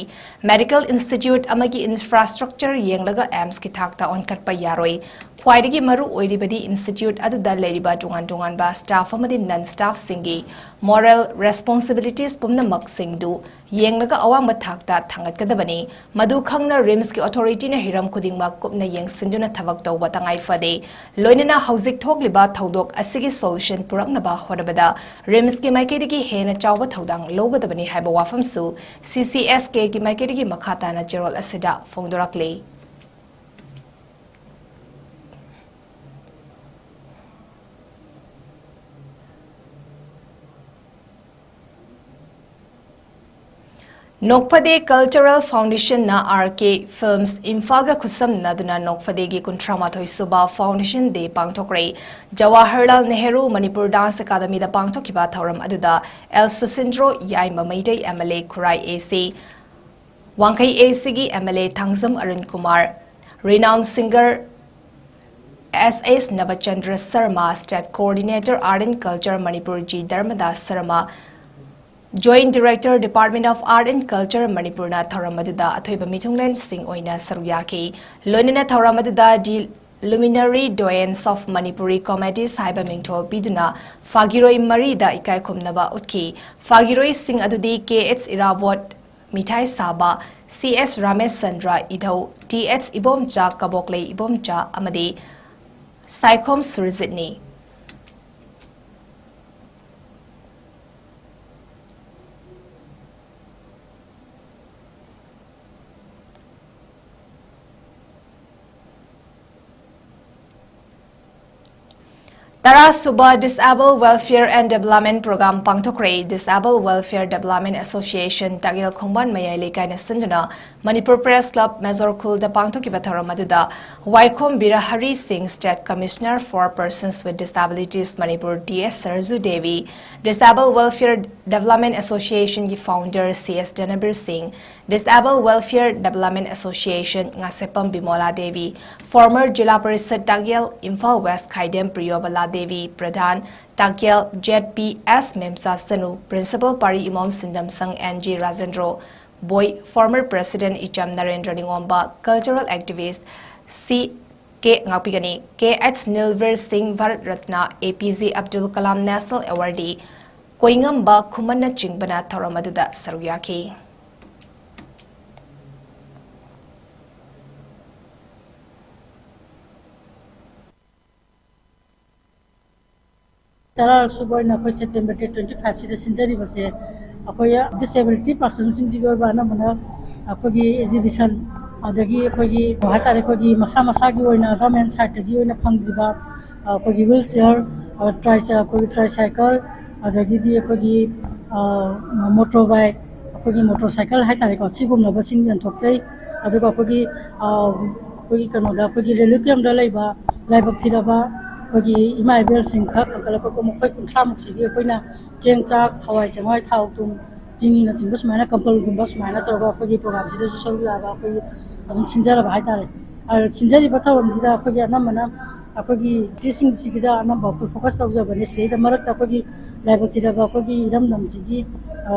ꯃꯦꯗꯤꯀꯦꯜ ꯏꯟꯁꯇꯤꯇ꯭ꯌꯨꯠ ꯑꯃꯒꯤ ꯏꯟꯐ꯭ꯔꯥꯁ꯭ꯇ꯭ꯔꯛꯆꯔ ꯌꯦꯡꯂꯒ ꯑꯦꯝꯁꯀꯤ ꯊꯥꯛꯇ ꯑꯣꯟꯈꯠꯄ ꯌꯥꯔꯣꯏ꯫ ꯈ꯭ꯋꯥꯏꯗꯒꯤ ꯃꯔꯨ ꯑꯣꯏꯔꯤꯕꯗꯤ ꯏꯟꯁꯇꯤꯇ꯭ꯌꯨꯠ ꯑꯗꯨꯗ ꯂꯩꯔꯤꯕ ꯇꯣꯉꯥꯟ ꯇꯣꯉꯥꯟꯕ ꯁ꯭ꯇꯥꯐ ꯑꯃꯗꯤ ꯅꯟ ꯁ꯭ꯇꯥꯐꯁꯤꯡꯒꯤ ꯃꯣꯔꯦꯜ ꯔꯦꯁꯄꯣꯟꯁꯤꯕꯤꯂꯤꯇꯤꯁ ꯄꯨꯝꯅꯃꯛꯁꯤꯡꯗꯨ ꯌꯦꯡꯂꯒ ꯑꯋꯥꯡꯕ ꯊꯥꯛꯇ ꯊꯥꯡꯒꯠꯀꯗꯕꯅꯤ꯫ ꯃꯗꯨ ꯈꯪꯅ ꯔꯤꯝꯁꯀꯤ ꯑꯣꯊꯣꯔꯤꯇꯤꯅ ꯍꯤꯔꯝ ꯈꯨꯗꯤꯡꯃꯛ ꯀꯨꯞꯅ ꯌꯦꯡꯁꯤꯟꯗꯨꯅ ꯊꯕꯛ ꯇꯧꯕ ꯇꯉꯥꯏ ꯐꯗꯦ꯫ ꯂꯣꯏꯅꯅ ꯍꯧꯖꯤꯛ ꯊꯣꯛꯂꯤꯕ ꯊꯧꯗꯣꯛ ꯑꯁꯤꯒꯤ ꯁꯣꯂꯨꯁꯟ ꯄꯨꯔꯛꯅꯕ ꯍꯣꯠꯅꯕꯗ ꯔꯤꯝꯁꯀꯤ ꯃꯥꯏꯀꯩꯗꯒꯤ ꯍꯦꯟꯅ ꯆꯥꯎꯕ ꯊꯧꯗꯥꯡ ꯂꯧꯒꯗꯕꯅꯤ ꯍꯥꯏꯕ ꯋꯥꯐꯝꯁꯨ C C S K ꯒꯤ ꯃꯥꯏꯀꯩꯗꯒꯤ ꯃꯈꯥ ꯇꯥꯅ ꯆꯦꯔꯣꯜ ꯑꯁꯤꯗ ꯐꯣꯡꯗꯣꯔꯛꯂꯤ꯫ ꯅꯣꯛꯐꯗꯦ ꯀꯜꯆꯔꯦꯜ ꯐꯥꯎꯟꯗꯦꯁꯟꯅ R K Films ꯏꯝꯐꯥꯜꯒ ꯈꯨꯠꯁꯝꯅꯗꯨꯅ ꯅꯣꯛꯐꯗꯦꯒꯤ ꯀꯨꯟꯊ꯭ꯔꯥ ꯃꯥꯊꯣꯏ ꯁꯨꯕ ꯐꯥꯎꯟꯗꯦꯁꯟ ꯗꯦ ꯄꯥꯡꯊꯣꯛꯈ꯭ꯔꯦ꯫ ꯖꯋꯥꯍꯔꯂꯥꯜ ꯅꯦꯍꯔꯨ ꯃꯅꯤꯄꯨꯔ ꯗꯥꯟꯁ ꯑꯦꯀꯥꯗꯃꯤꯗ ꯄꯥꯡꯊꯣꯛꯈꯤꯕ ꯊꯧꯔꯝ ꯑꯗꯨꯗ L ꯁꯨꯁꯤꯟꯗ꯭ꯔꯣ Yaima Meitei, M L A Khurai A C, ꯋꯥꯡꯈꯩ A C ꯒꯤ M L A Thangjam Arun Kumar, renowned singer S S Nabachandra Sharma, State Coordinator Art and Culture Manipur G ꯙꯔꯃꯗꯥꯁ Sharma, Joint Director Department of Art and Culture ꯃꯅꯤꯄꯨꯔꯅ ꯊꯧꯔꯝ ꯑꯗꯨꯗ ꯑꯊꯣꯏꯕ ꯃꯤꯊꯨꯡꯂꯦꯟꯁꯤꯡ ꯑꯣꯏꯅ ꯁꯔꯨꯛ ꯌꯥꯈꯤ꯫ ꯂꯣꯏꯅꯅ ꯊꯧꯔꯝ ꯑꯗꯨꯗ The Luminary Doyens of Manipuri Comedies ꯍꯥꯏꯕ ꯃꯤꯡꯊꯣꯜ ꯄꯤꯗꯨꯅ ꯐꯥꯒꯤꯔꯣꯏ ꯃꯔꯤꯗ ꯏꯀꯥꯏ ꯈꯨꯝꯅꯕ ꯎꯠꯈꯤ꯫ ꯐꯥꯒꯤꯔꯣꯏꯁꯤꯡ ꯑꯗꯨꯗꯤ K H ꯏꯔꯥꯕꯣꯠ, ꯃꯤꯊꯥꯏ ꯁꯥꯕ, C S Rameshchandra ꯏꯙꯧ, T H Ibomcha, ꯀꯕꯣꯛꯂꯩ Ibomcha ꯑꯃꯗꯤ Saikhom ꯁꯨꯔꯖꯤꯠꯅꯤ꯫ ꯇꯔꯥꯁꯨꯕ Disable Welfare and Development Program ꯄꯥꯡꯊꯣꯛꯈ꯭ꯔꯦ꯫ Disable Welfare Development Association ꯇꯥꯛꯌꯦꯜ ꯈꯣꯡꯕꯥꯟ ꯃꯌꯥꯏ ꯂꯩꯀꯥꯏꯅ ꯁꯤꯟꯗꯨꯅ ꯃꯅꯤꯄꯨꯔ Press Club ꯃꯦꯖꯣꯔ ꯈꯨꯜꯗ ꯄꯥꯡꯊꯣꯛꯈꯤꯕ ꯊꯧꯔꯝ ꯑꯗꯨꯗ ꯋꯥꯏꯈꯣꯝ ꯕꯤꯔꯍꯔꯤ ꯁꯤꯡ, State Commissioner for Persons with Disabilities Manipur, D S ꯁꯔꯖꯨ Devi, Disable Welfare Development Associationꯒꯤ founder C S ꯙꯅꯕꯤꯔ ꯁꯤꯡ, Disable Welfare Development Association Ngasepam Bimola Devi, former Zila Parishad Takyel Imphal West Khaidem Priyobala Devi, ꯄ꯭ꯔꯙꯥꯟ Takyel Z P S Memcha Sanu, Principal Pari Imom Sindamsang N G Rajendro ꯕꯣꯏ, former President ꯏꯆꯝ ꯅꯔꯦꯟꯗ꯭ꯔ ꯅꯤꯉꯣꯝꯕ, cultural activist ꯁꯤ ꯀꯦ ꯉꯥꯛꯄꯤꯒꯅꯤ, ꯀꯦ H Nilbir Singh, Bharat Ratna A P J Abdul Kalam National Awardee ꯀꯣꯏꯉꯝꯕ ꯈꯨꯃꯟꯅꯆꯤꯡꯕꯅ ꯊꯧꯔꯝ ꯑꯗꯨꯗ ꯁꯔꯨꯛ ꯌꯥꯈꯤ꯫ ꯇꯔꯥꯔꯛ ꯁꯨꯕ ꯑꯣꯏꯅ ꯑꯩꯈꯣꯏ September date twenty five ꯁꯤꯗ ꯁꯤꯟꯖꯔꯤꯕꯁꯦ, ꯑꯩꯈꯣꯏ disability personꯁꯤꯡꯁꯤꯒꯤ ꯑꯣꯏꯕ ꯑꯅꯝꯕꯅ ꯑꯩꯈꯣꯏꯒꯤ exhibition, ꯑꯗꯒꯤ ꯑꯩꯈꯣꯏꯒꯤ ꯀꯩ ꯍꯥꯏꯇꯥꯔꯦ, ꯑꯩꯈꯣꯏꯒꯤ ꯃꯁꯥ ꯃꯁꯥꯒꯤ ꯑꯣꯏꯅ government sideꯇꯒꯤ ꯑꯣꯏꯅ ꯐꯪꯈꯤꯕ, ꯑ, ꯑꯩꯈꯣꯏꯒꯤ wheelchair, ꯑ, tri-, ꯑꯩꯈꯣꯏꯒꯤ tricycle, ꯑꯗꯒꯤꯗꯤ ꯑꯩꯈꯣꯏꯒꯤ, ꯑ, motorbike, ꯑꯩꯈꯣꯏꯒꯤ motorcycle ꯍꯥꯏꯇꯥꯔꯦꯀꯣ, ꯁꯤꯒꯨꯝꯂꯕꯁꯤꯡ ꯌꯦꯟꯊꯣꯛꯆꯩ꯫ ꯑꯗꯨꯒ ꯑꯩꯈꯣꯏꯒꯤ, ꯑ, ꯑꯩꯈꯣꯏꯒꯤ ꯀꯩꯅꯣꯗ, ꯑꯩꯈꯣꯏꯒꯤ relief campꯇ ꯂꯩꯕ ꯂꯥꯏꯕꯛ ꯊꯤꯔꯕ ꯑꯩꯈꯣꯏꯒꯤ ꯏꯃꯥ ꯏꯕꯦꯜꯁꯤꯡ ꯈꯔ ꯈꯟꯒꯠꯂꯛꯄꯀꯣ, ꯃꯈꯣꯏ ꯀꯨꯟꯊ꯭ꯔꯥꯃꯨꯛꯁꯤꯒꯤ ꯑꯩꯈꯣꯏꯅ ꯆꯦꯡ, ꯆꯥꯛ, ꯍꯋꯥꯏ ꯆꯦꯡꯋꯥꯏ, ꯊꯥꯎ ꯊꯨꯝ, ꯆꯤꯅꯤꯅꯆꯤꯡꯕ ꯁꯨꯃꯥꯏꯅ ꯀꯝꯕꯜꯒꯨꯝꯕ ꯁꯨꯃꯥꯏꯅ ꯇꯧꯔꯒ ꯑꯩꯈꯣꯏꯒꯤ programꯁꯤꯗꯁꯨ ꯁꯔꯨꯛ ꯌꯥꯕ ꯑꯩꯈꯣꯏꯒꯤ ꯑꯗꯨꯝ ꯁꯤꯟꯖꯔꯕ ꯍꯥꯏꯇꯥꯔꯦ꯫ ꯑ, ꯁꯤꯟꯖꯔꯤꯕ ꯊꯧꯔꯝꯁꯤꯗ ꯑꯩꯈꯣꯏꯒꯤ ꯑꯅꯝꯕꯅ ꯑꯩꯈꯣꯏꯒꯤ ꯅꯨꯄꯤꯁꯤꯡꯁꯤꯒꯤꯗ ꯑꯅꯝꯕ ꯑꯩꯈꯣꯏ focus ꯇꯧꯖꯕꯅꯦ꯫ ꯁꯤꯗꯩꯗ ꯃꯔꯛꯇ ꯑꯩꯈꯣꯏꯒꯤ ꯂꯥꯏꯕꯛ ꯊꯤꯔꯕ ꯑꯩꯈꯣꯏꯒꯤ ꯏꯔꯝꯗꯝꯁꯤꯒꯤ, ꯑ,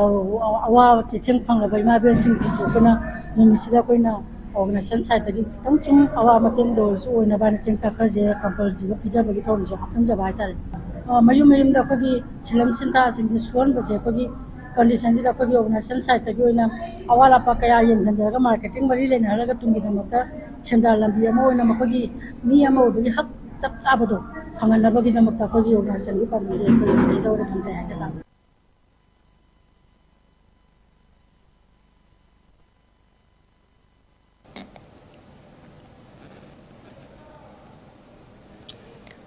ꯑꯋꯥꯕ ꯆꯩꯊꯦꯡ ꯐꯪꯂꯕ ꯏꯃꯥ ꯏꯕꯦꯜꯁꯤꯡꯁꯤꯁꯨ ꯑꯩꯈꯣꯏꯅ ꯅꯨꯃꯤꯠꯁꯤꯗ ꯑꯩꯈꯣꯏꯅ organization sideꯇꯒꯤ ꯈꯤꯇꯪ ꯁꯨꯝ ꯑꯋꯥ ꯃꯇꯦꯡꯗ ꯑꯣꯏꯔꯁꯨ ꯑꯣꯏꯅꯕ ꯍꯥꯏꯅ ꯆꯦꯡ ꯆꯥꯛ ꯈꯔꯁꯦ ꯀꯝꯕꯜꯁꯤꯒ ꯄꯤꯖꯕꯒꯤ ꯊꯧꯔꯝꯁꯦ ꯍꯥꯞꯆꯤꯟꯖꯕ ꯍꯥꯏꯇꯥꯔꯦ꯫ ꯑ, ꯃꯌꯨꯝ ꯃꯌꯨꯝꯗ ꯑꯩꯈꯣꯏꯒꯤ ꯁꯤꯜꯂꯝ ꯁꯤꯟꯊꯥꯁꯤꯡꯁꯦ ꯁꯨꯍꯟꯕꯁꯦ ꯑꯩꯈꯣꯏꯒꯤ conditionꯁꯤꯗ ꯑꯩꯈꯣꯏꯒꯤ organization sideꯇꯒꯤ ꯑꯣꯏꯅ ꯑꯋꯥꯠ ꯑꯄꯥ ꯀꯌꯥ ꯌꯦꯡꯁꯤꯟꯖꯔꯒ marketing ꯃꯔꯤ ꯂꯩꯅꯍꯜꯂꯒ ꯇꯨꯡꯒꯤꯗꯃꯛꯇ ꯁꯦꯟꯗꯥꯟ ꯂꯝꯕꯤ ꯑꯃ ꯑꯣꯏꯅ ꯃꯈꯣꯏꯒꯤ ꯃꯤ ꯑꯃ ꯑꯣꯏꯕꯒꯤ ꯍꯛ ꯆꯞ ꯆꯥꯕꯗꯣ ꯐꯪꯍꯟꯅꯕꯒꯤꯗꯃꯛꯇ ꯑꯩꯈꯣꯏꯒꯤ organizationꯒꯤ ꯄꯥꯟꯗꯝꯁꯦ ꯑꯩꯈꯣꯏ ꯁꯤꯗꯩꯗ ꯑꯣꯏꯅ ꯊꯝꯖꯩ ꯍꯥꯏꯖ ꯇꯥꯔꯦ꯫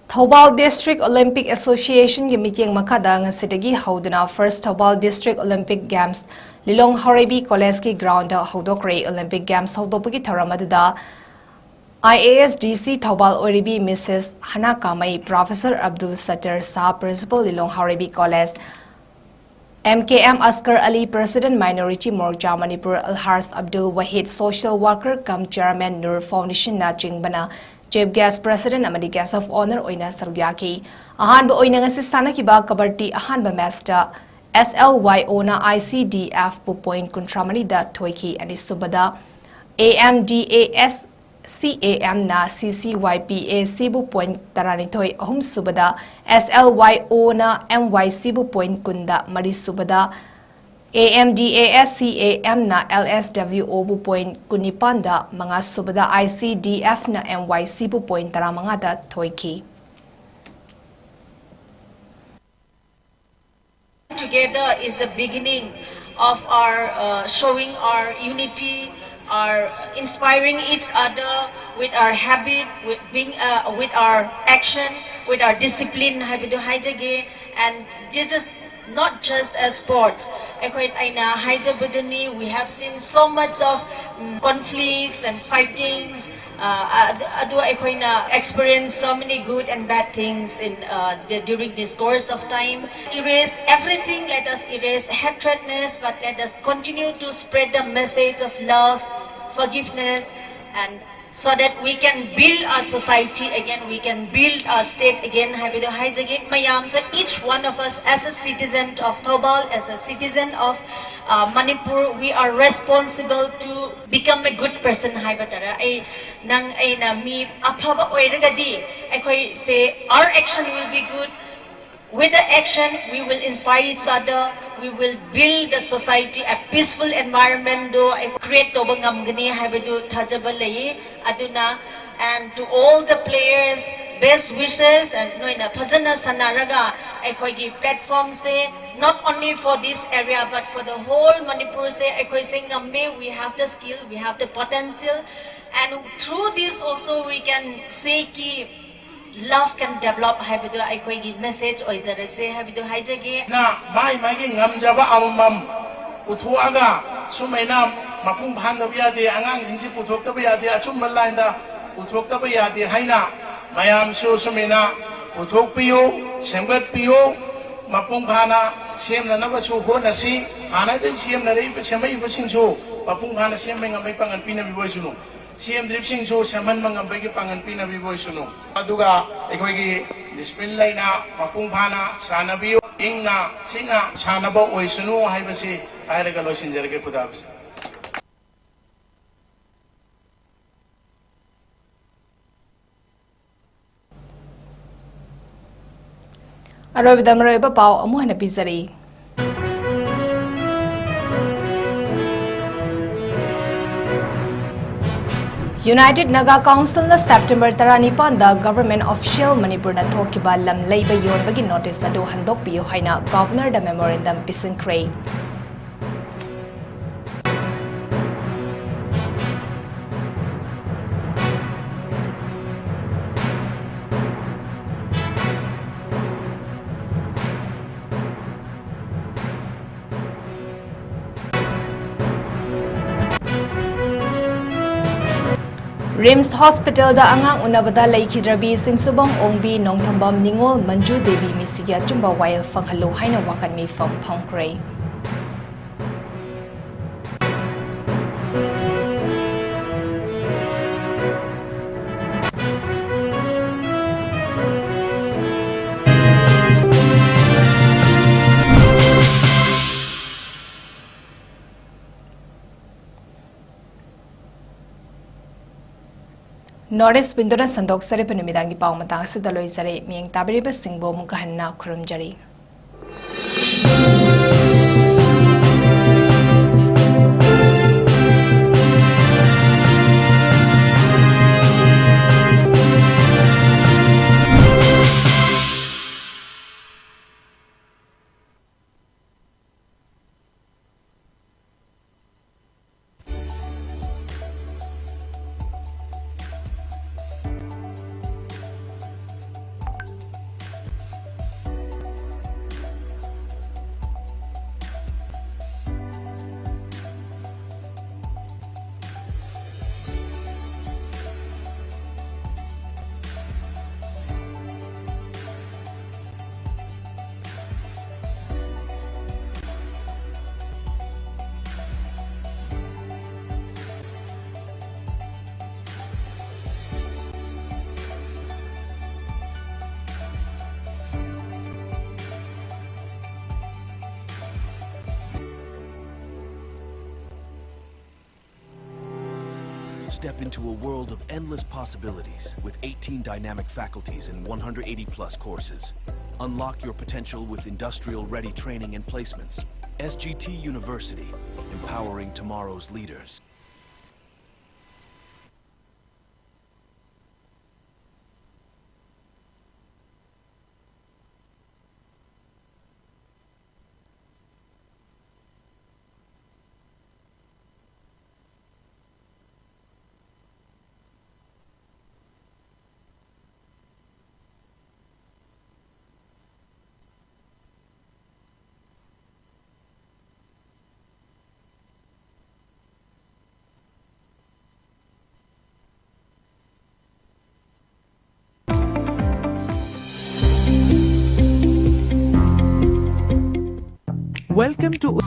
ꯊꯧꯕꯥꯜ District Olympic Association ꯒꯤ ꯃꯤꯠꯌꯦꯡ ꯃꯈꯥꯗ ꯉꯁꯤꯗꯒꯤ ꯍꯧꯗꯨꯅ First Thꯧꯕꯥꯜ District Olympic Games ꯂꯤꯂꯣꯡ ꯍꯥꯎꯔꯩꯕꯤ College ꯀꯤ ground ꯗ ꯍꯧꯗꯣꯛꯈ꯭ꯔꯦ꯫ Olympic Games ꯍꯧꯗꯣꯛꯄꯒꯤ ꯊꯧꯔꯝ ꯑꯗꯨꯗ I A S D C ꯊꯧꯕꯥꯜ ꯑꯣꯏꯔꯤꯕꯤ Missus Hana Kamei, Professor Abdul Sattar Shah, Principal Lilong Haoreibi College, M K M Askar Ali, President Minority Morcha Manipur, Alhaj Abdul Wahid, Social Worker cum Chairman Nur Foundation ꯅꯆꯤꯡꯕꯅ Chief Guest, President ꯑꯃꯗꯤ Guest of Honour ꯑꯣꯏꯅ ꯁꯔꯨꯛ ꯌꯥꯈꯤ꯫ ꯑꯍꯥꯟꯕ ꯑꯣꯏꯅ ꯉꯁꯤ ꯁꯥꯟꯅꯈꯤꯕ ꯀꯕꯗꯗꯤ ꯑꯍꯥꯟꯕ match ꯇ S L Y O ꯅ I C D F ꯕꯨ point ꯀꯨꯟꯊ꯭ꯔꯥ ꯃꯔꯤꯗ ꯊꯣꯏꯈꯤ꯫ ꯑꯅꯤꯁꯨꯕꯗ A M D A S C A M ꯅ C C Y P A C ꯕꯨ point ꯇꯔꯥꯅꯤꯊꯣꯏ, ꯑꯍꯨꯝꯁꯨꯕꯗ S L Y O ꯅ M Y C ꯕꯨ point ꯀꯨꯟꯗ, ꯃꯔꯤꯁꯨꯕꯗ A M D A S C A M ꯅ L S W O ꯕꯨ point ꯀꯨꯟꯅꯤꯄꯥꯟꯗ, ꯃꯉꯥꯁꯨꯕꯗ I C D F ꯅ M Y C ꯕꯨ point ꯇꯔꯥꯃꯉꯥꯗ ꯊꯣꯏꯈꯤ꯫ Together is the beginning of our uh, showing our unity, our inspiring each other with our habit, with being, uh, with our action, with our discipline ꯍꯥꯏꯕꯗꯨ ꯍꯥꯏꯖꯒꯦ꯫ And this is not just a sports. ꯑꯩꯈꯣꯏ ꯑꯩꯅ ꯍꯥꯏꯖꯕꯗꯨꯅꯤ, we have seen so much of mm, conflicts and fightings. Uh, ꯑꯗꯨ ꯑꯩꯈꯣꯏꯅ experience so many good and bad things in uh, the, during this course of time. Erase everything. Let us erase hatredness, but let us continue to spread the message of love, forgiveness, and so that we can build our society again, we can build our state again ꯍꯥꯏꯕꯗꯣ ꯍꯥꯏꯖꯒꯦ꯫ ꯃꯌꯥꯝꯁꯦ, each one of us as a citizen of Thoubal, as a citizen of uh, Manipur, we are responsible to become a good person ꯍꯥꯏꯕ ꯇꯥꯔꯦ꯫ ꯑꯩ ꯅꯪ ꯑꯩꯅ ꯃꯤ ꯑꯐꯕ ꯑꯣꯏꯔꯒꯗꯤ ꯑꯩꯈꯣꯏꯁꯦ, our action will be good. With the action, we will inspire each other, we will build the society, a peaceful environment ꯗꯣ create ꯇꯧꯕ ꯉꯝꯒꯅꯤ ꯍꯥꯏꯕꯗꯨ ꯊꯥꯖꯕ ꯂꯩꯌꯦ꯫ ꯑꯗꯨꯅ, and to all the players, best wishes, and ꯅꯣꯏꯅ ꯐꯖꯅ ꯁꯥꯟꯅꯔꯒ ꯑꯩꯈꯣꯏꯒꯤ platform say not only for this area but for the whole Manipur ꯁꯦ ꯑꯩꯈꯣꯏꯁꯦ ꯉꯝꯃꯦ, we have the skill, we have the potential, and through this also we can say ꯀꯤ Love can develop ꯍꯥꯏꯕꯗꯨ ꯑꯩꯈꯣꯏꯒꯤ message ꯑꯣꯏꯖꯔꯁꯦ ꯍꯥꯏꯕꯗꯨ ꯍꯥꯏꯖꯒꯦ꯫ ꯅ ꯃꯥꯏ ꯃꯥꯒꯤ ꯉꯝꯖꯕ ꯑꯃꯃꯝ ꯄꯨꯊꯣꯛꯑꯒ ꯁꯨꯃꯥꯏꯅ ꯃꯄꯨꯡ ꯐꯥꯍꯟꯗꯕ ꯌꯥꯗꯦ, ꯑꯉꯥꯡꯁꯤꯡꯁꯤ ꯄꯨꯊꯣꯛꯇꯕ ꯌꯥꯗꯦ, ꯑꯆꯨꯝꯕ ꯂꯥꯏꯟꯗ ꯄꯨꯊꯣꯛꯇꯕ ꯌꯥꯗꯦ ꯍꯥꯏꯅ ꯃꯌꯥꯝꯁꯨ ꯁꯨꯃꯥꯏꯅ ꯄꯨꯊꯣꯛꯄꯤꯌꯨ, ꯁꯦꯝꯒꯠꯄꯤꯌꯨ꯫ ꯃꯄꯨꯡ ꯐꯥꯅ ꯁꯦꯝꯅꯅꯕꯁꯨ ꯍꯣꯠꯅꯁꯤ꯫ ꯍꯥꯟꯅꯗꯒꯤ ꯁꯦꯝꯅꯔꯛꯏꯕ, ꯁꯦꯝꯃꯛꯏꯕꯁꯤꯡꯁꯨ ꯃꯄꯨꯡ ꯐꯥꯅ ꯁꯦꯝꯕ ꯉꯝꯕꯒꯤ ꯄꯥꯡꯒꯜ ꯄꯤꯅꯕꯤꯕ ꯑꯣꯏꯁꯅꯨ꯫ ꯁꯦꯝꯗ꯭ꯔꯤꯕꯁꯤꯡꯁꯨ ꯁꯦꯝꯍꯟꯕ ꯉꯝꯕꯒꯤ ꯄꯥꯡꯒꯜ ꯄꯤꯅꯕꯤꯕ ꯑꯣꯏꯁꯅꯨ꯫ ꯑꯗꯨꯒ ꯑꯩꯈꯣꯏꯒꯤ discipline ꯂꯩꯅ ꯃꯄꯨꯡ ꯐꯥꯅ ꯁꯥꯟꯅꯕꯤꯌꯨ, ꯏꯪꯅ ꯆꯤꯛꯅ ꯁꯥꯟꯅꯕ ꯑꯣꯏꯁꯅꯨ ꯍꯥꯏꯕꯁꯤ ꯍꯥꯏꯔꯒ ꯂꯣꯏꯁꯤꯟꯖꯔꯒꯦ꯫ ꯈꯨꯗꯥ ꯍꯥꯞꯁꯤ꯫ ꯑꯔꯣꯏꯕꯗ ꯃꯔꯨꯑꯣꯏꯕ ꯄꯥꯎ ꯑꯃꯨꯛ ꯍꯟꯅ ꯄꯤꯖꯔꯤ꯫ United Naga Council ꯅ September ꯇꯔꯥꯅꯤꯄꯥꯟꯗ Government Official ꯃꯅꯤꯄꯨꯔꯅ ꯊꯣꯛꯈꯤꯕ ꯂꯝ ꯂꯩꯕ ꯌꯣꯟꯕꯒꯤ notice ꯑꯗꯨ ꯍꯟꯗꯣꯛꯄꯤꯌꯨ ꯍꯥꯏꯅ Governor ꯗ memorandum ꯄꯤꯁꯤꯟꯈ꯭ꯔꯦ꯫ ꯔꯤꯝꯁ ꯍꯣꯁꯄꯤꯇꯥꯜꯗ ꯑꯉꯥꯡ ꯎꯅꯕꯗ ꯂꯩꯈꯤꯗ꯭ꯔꯕꯤ ꯆꯤꯡꯁꯨꯕꯝ ꯑꯣꯡꯕꯤ ꯅꯣꯡꯊꯣꯝꯕꯝ ꯅꯤꯉꯣꯜ ꯃꯟꯖꯨ ꯗꯦꯕꯤ ꯃꯤꯁꯤꯒꯤ ꯑꯆꯨꯝꯕ ꯋꯥꯌꯦꯜ ꯐꯪꯍꯜꯂꯨ ꯍꯥꯏꯅ ꯋꯥꯀꯠ ꯃꯤꯐꯝ ꯐꯝꯈ꯭ꯔꯦ꯫ North East Window ꯅ ꯁꯟꯗꯣꯛꯆꯔꯤꯕ ꯅꯨꯃꯤꯗꯥꯡꯒꯤ ꯄꯥꯎ ꯃꯇꯥꯡ ꯑꯁꯤꯗ ꯂꯣꯏꯖꯔꯦ꯫ ꯃꯤꯠꯌꯦꯡ ꯇꯥꯕꯤꯔꯤꯕꯁꯤꯡꯕꯨ ꯑꯃꯨꯛꯀ ꯍꯟꯅ ꯈꯨꯔꯨꯝꯖꯔꯤ꯫ Step into a world of endless possibilities with eighteen dynamic faculties and one hundred eighty plus courses. Unlock your potential with industrial ready training and placements. S G T University, empowering tomorrow's leaders. Welcome to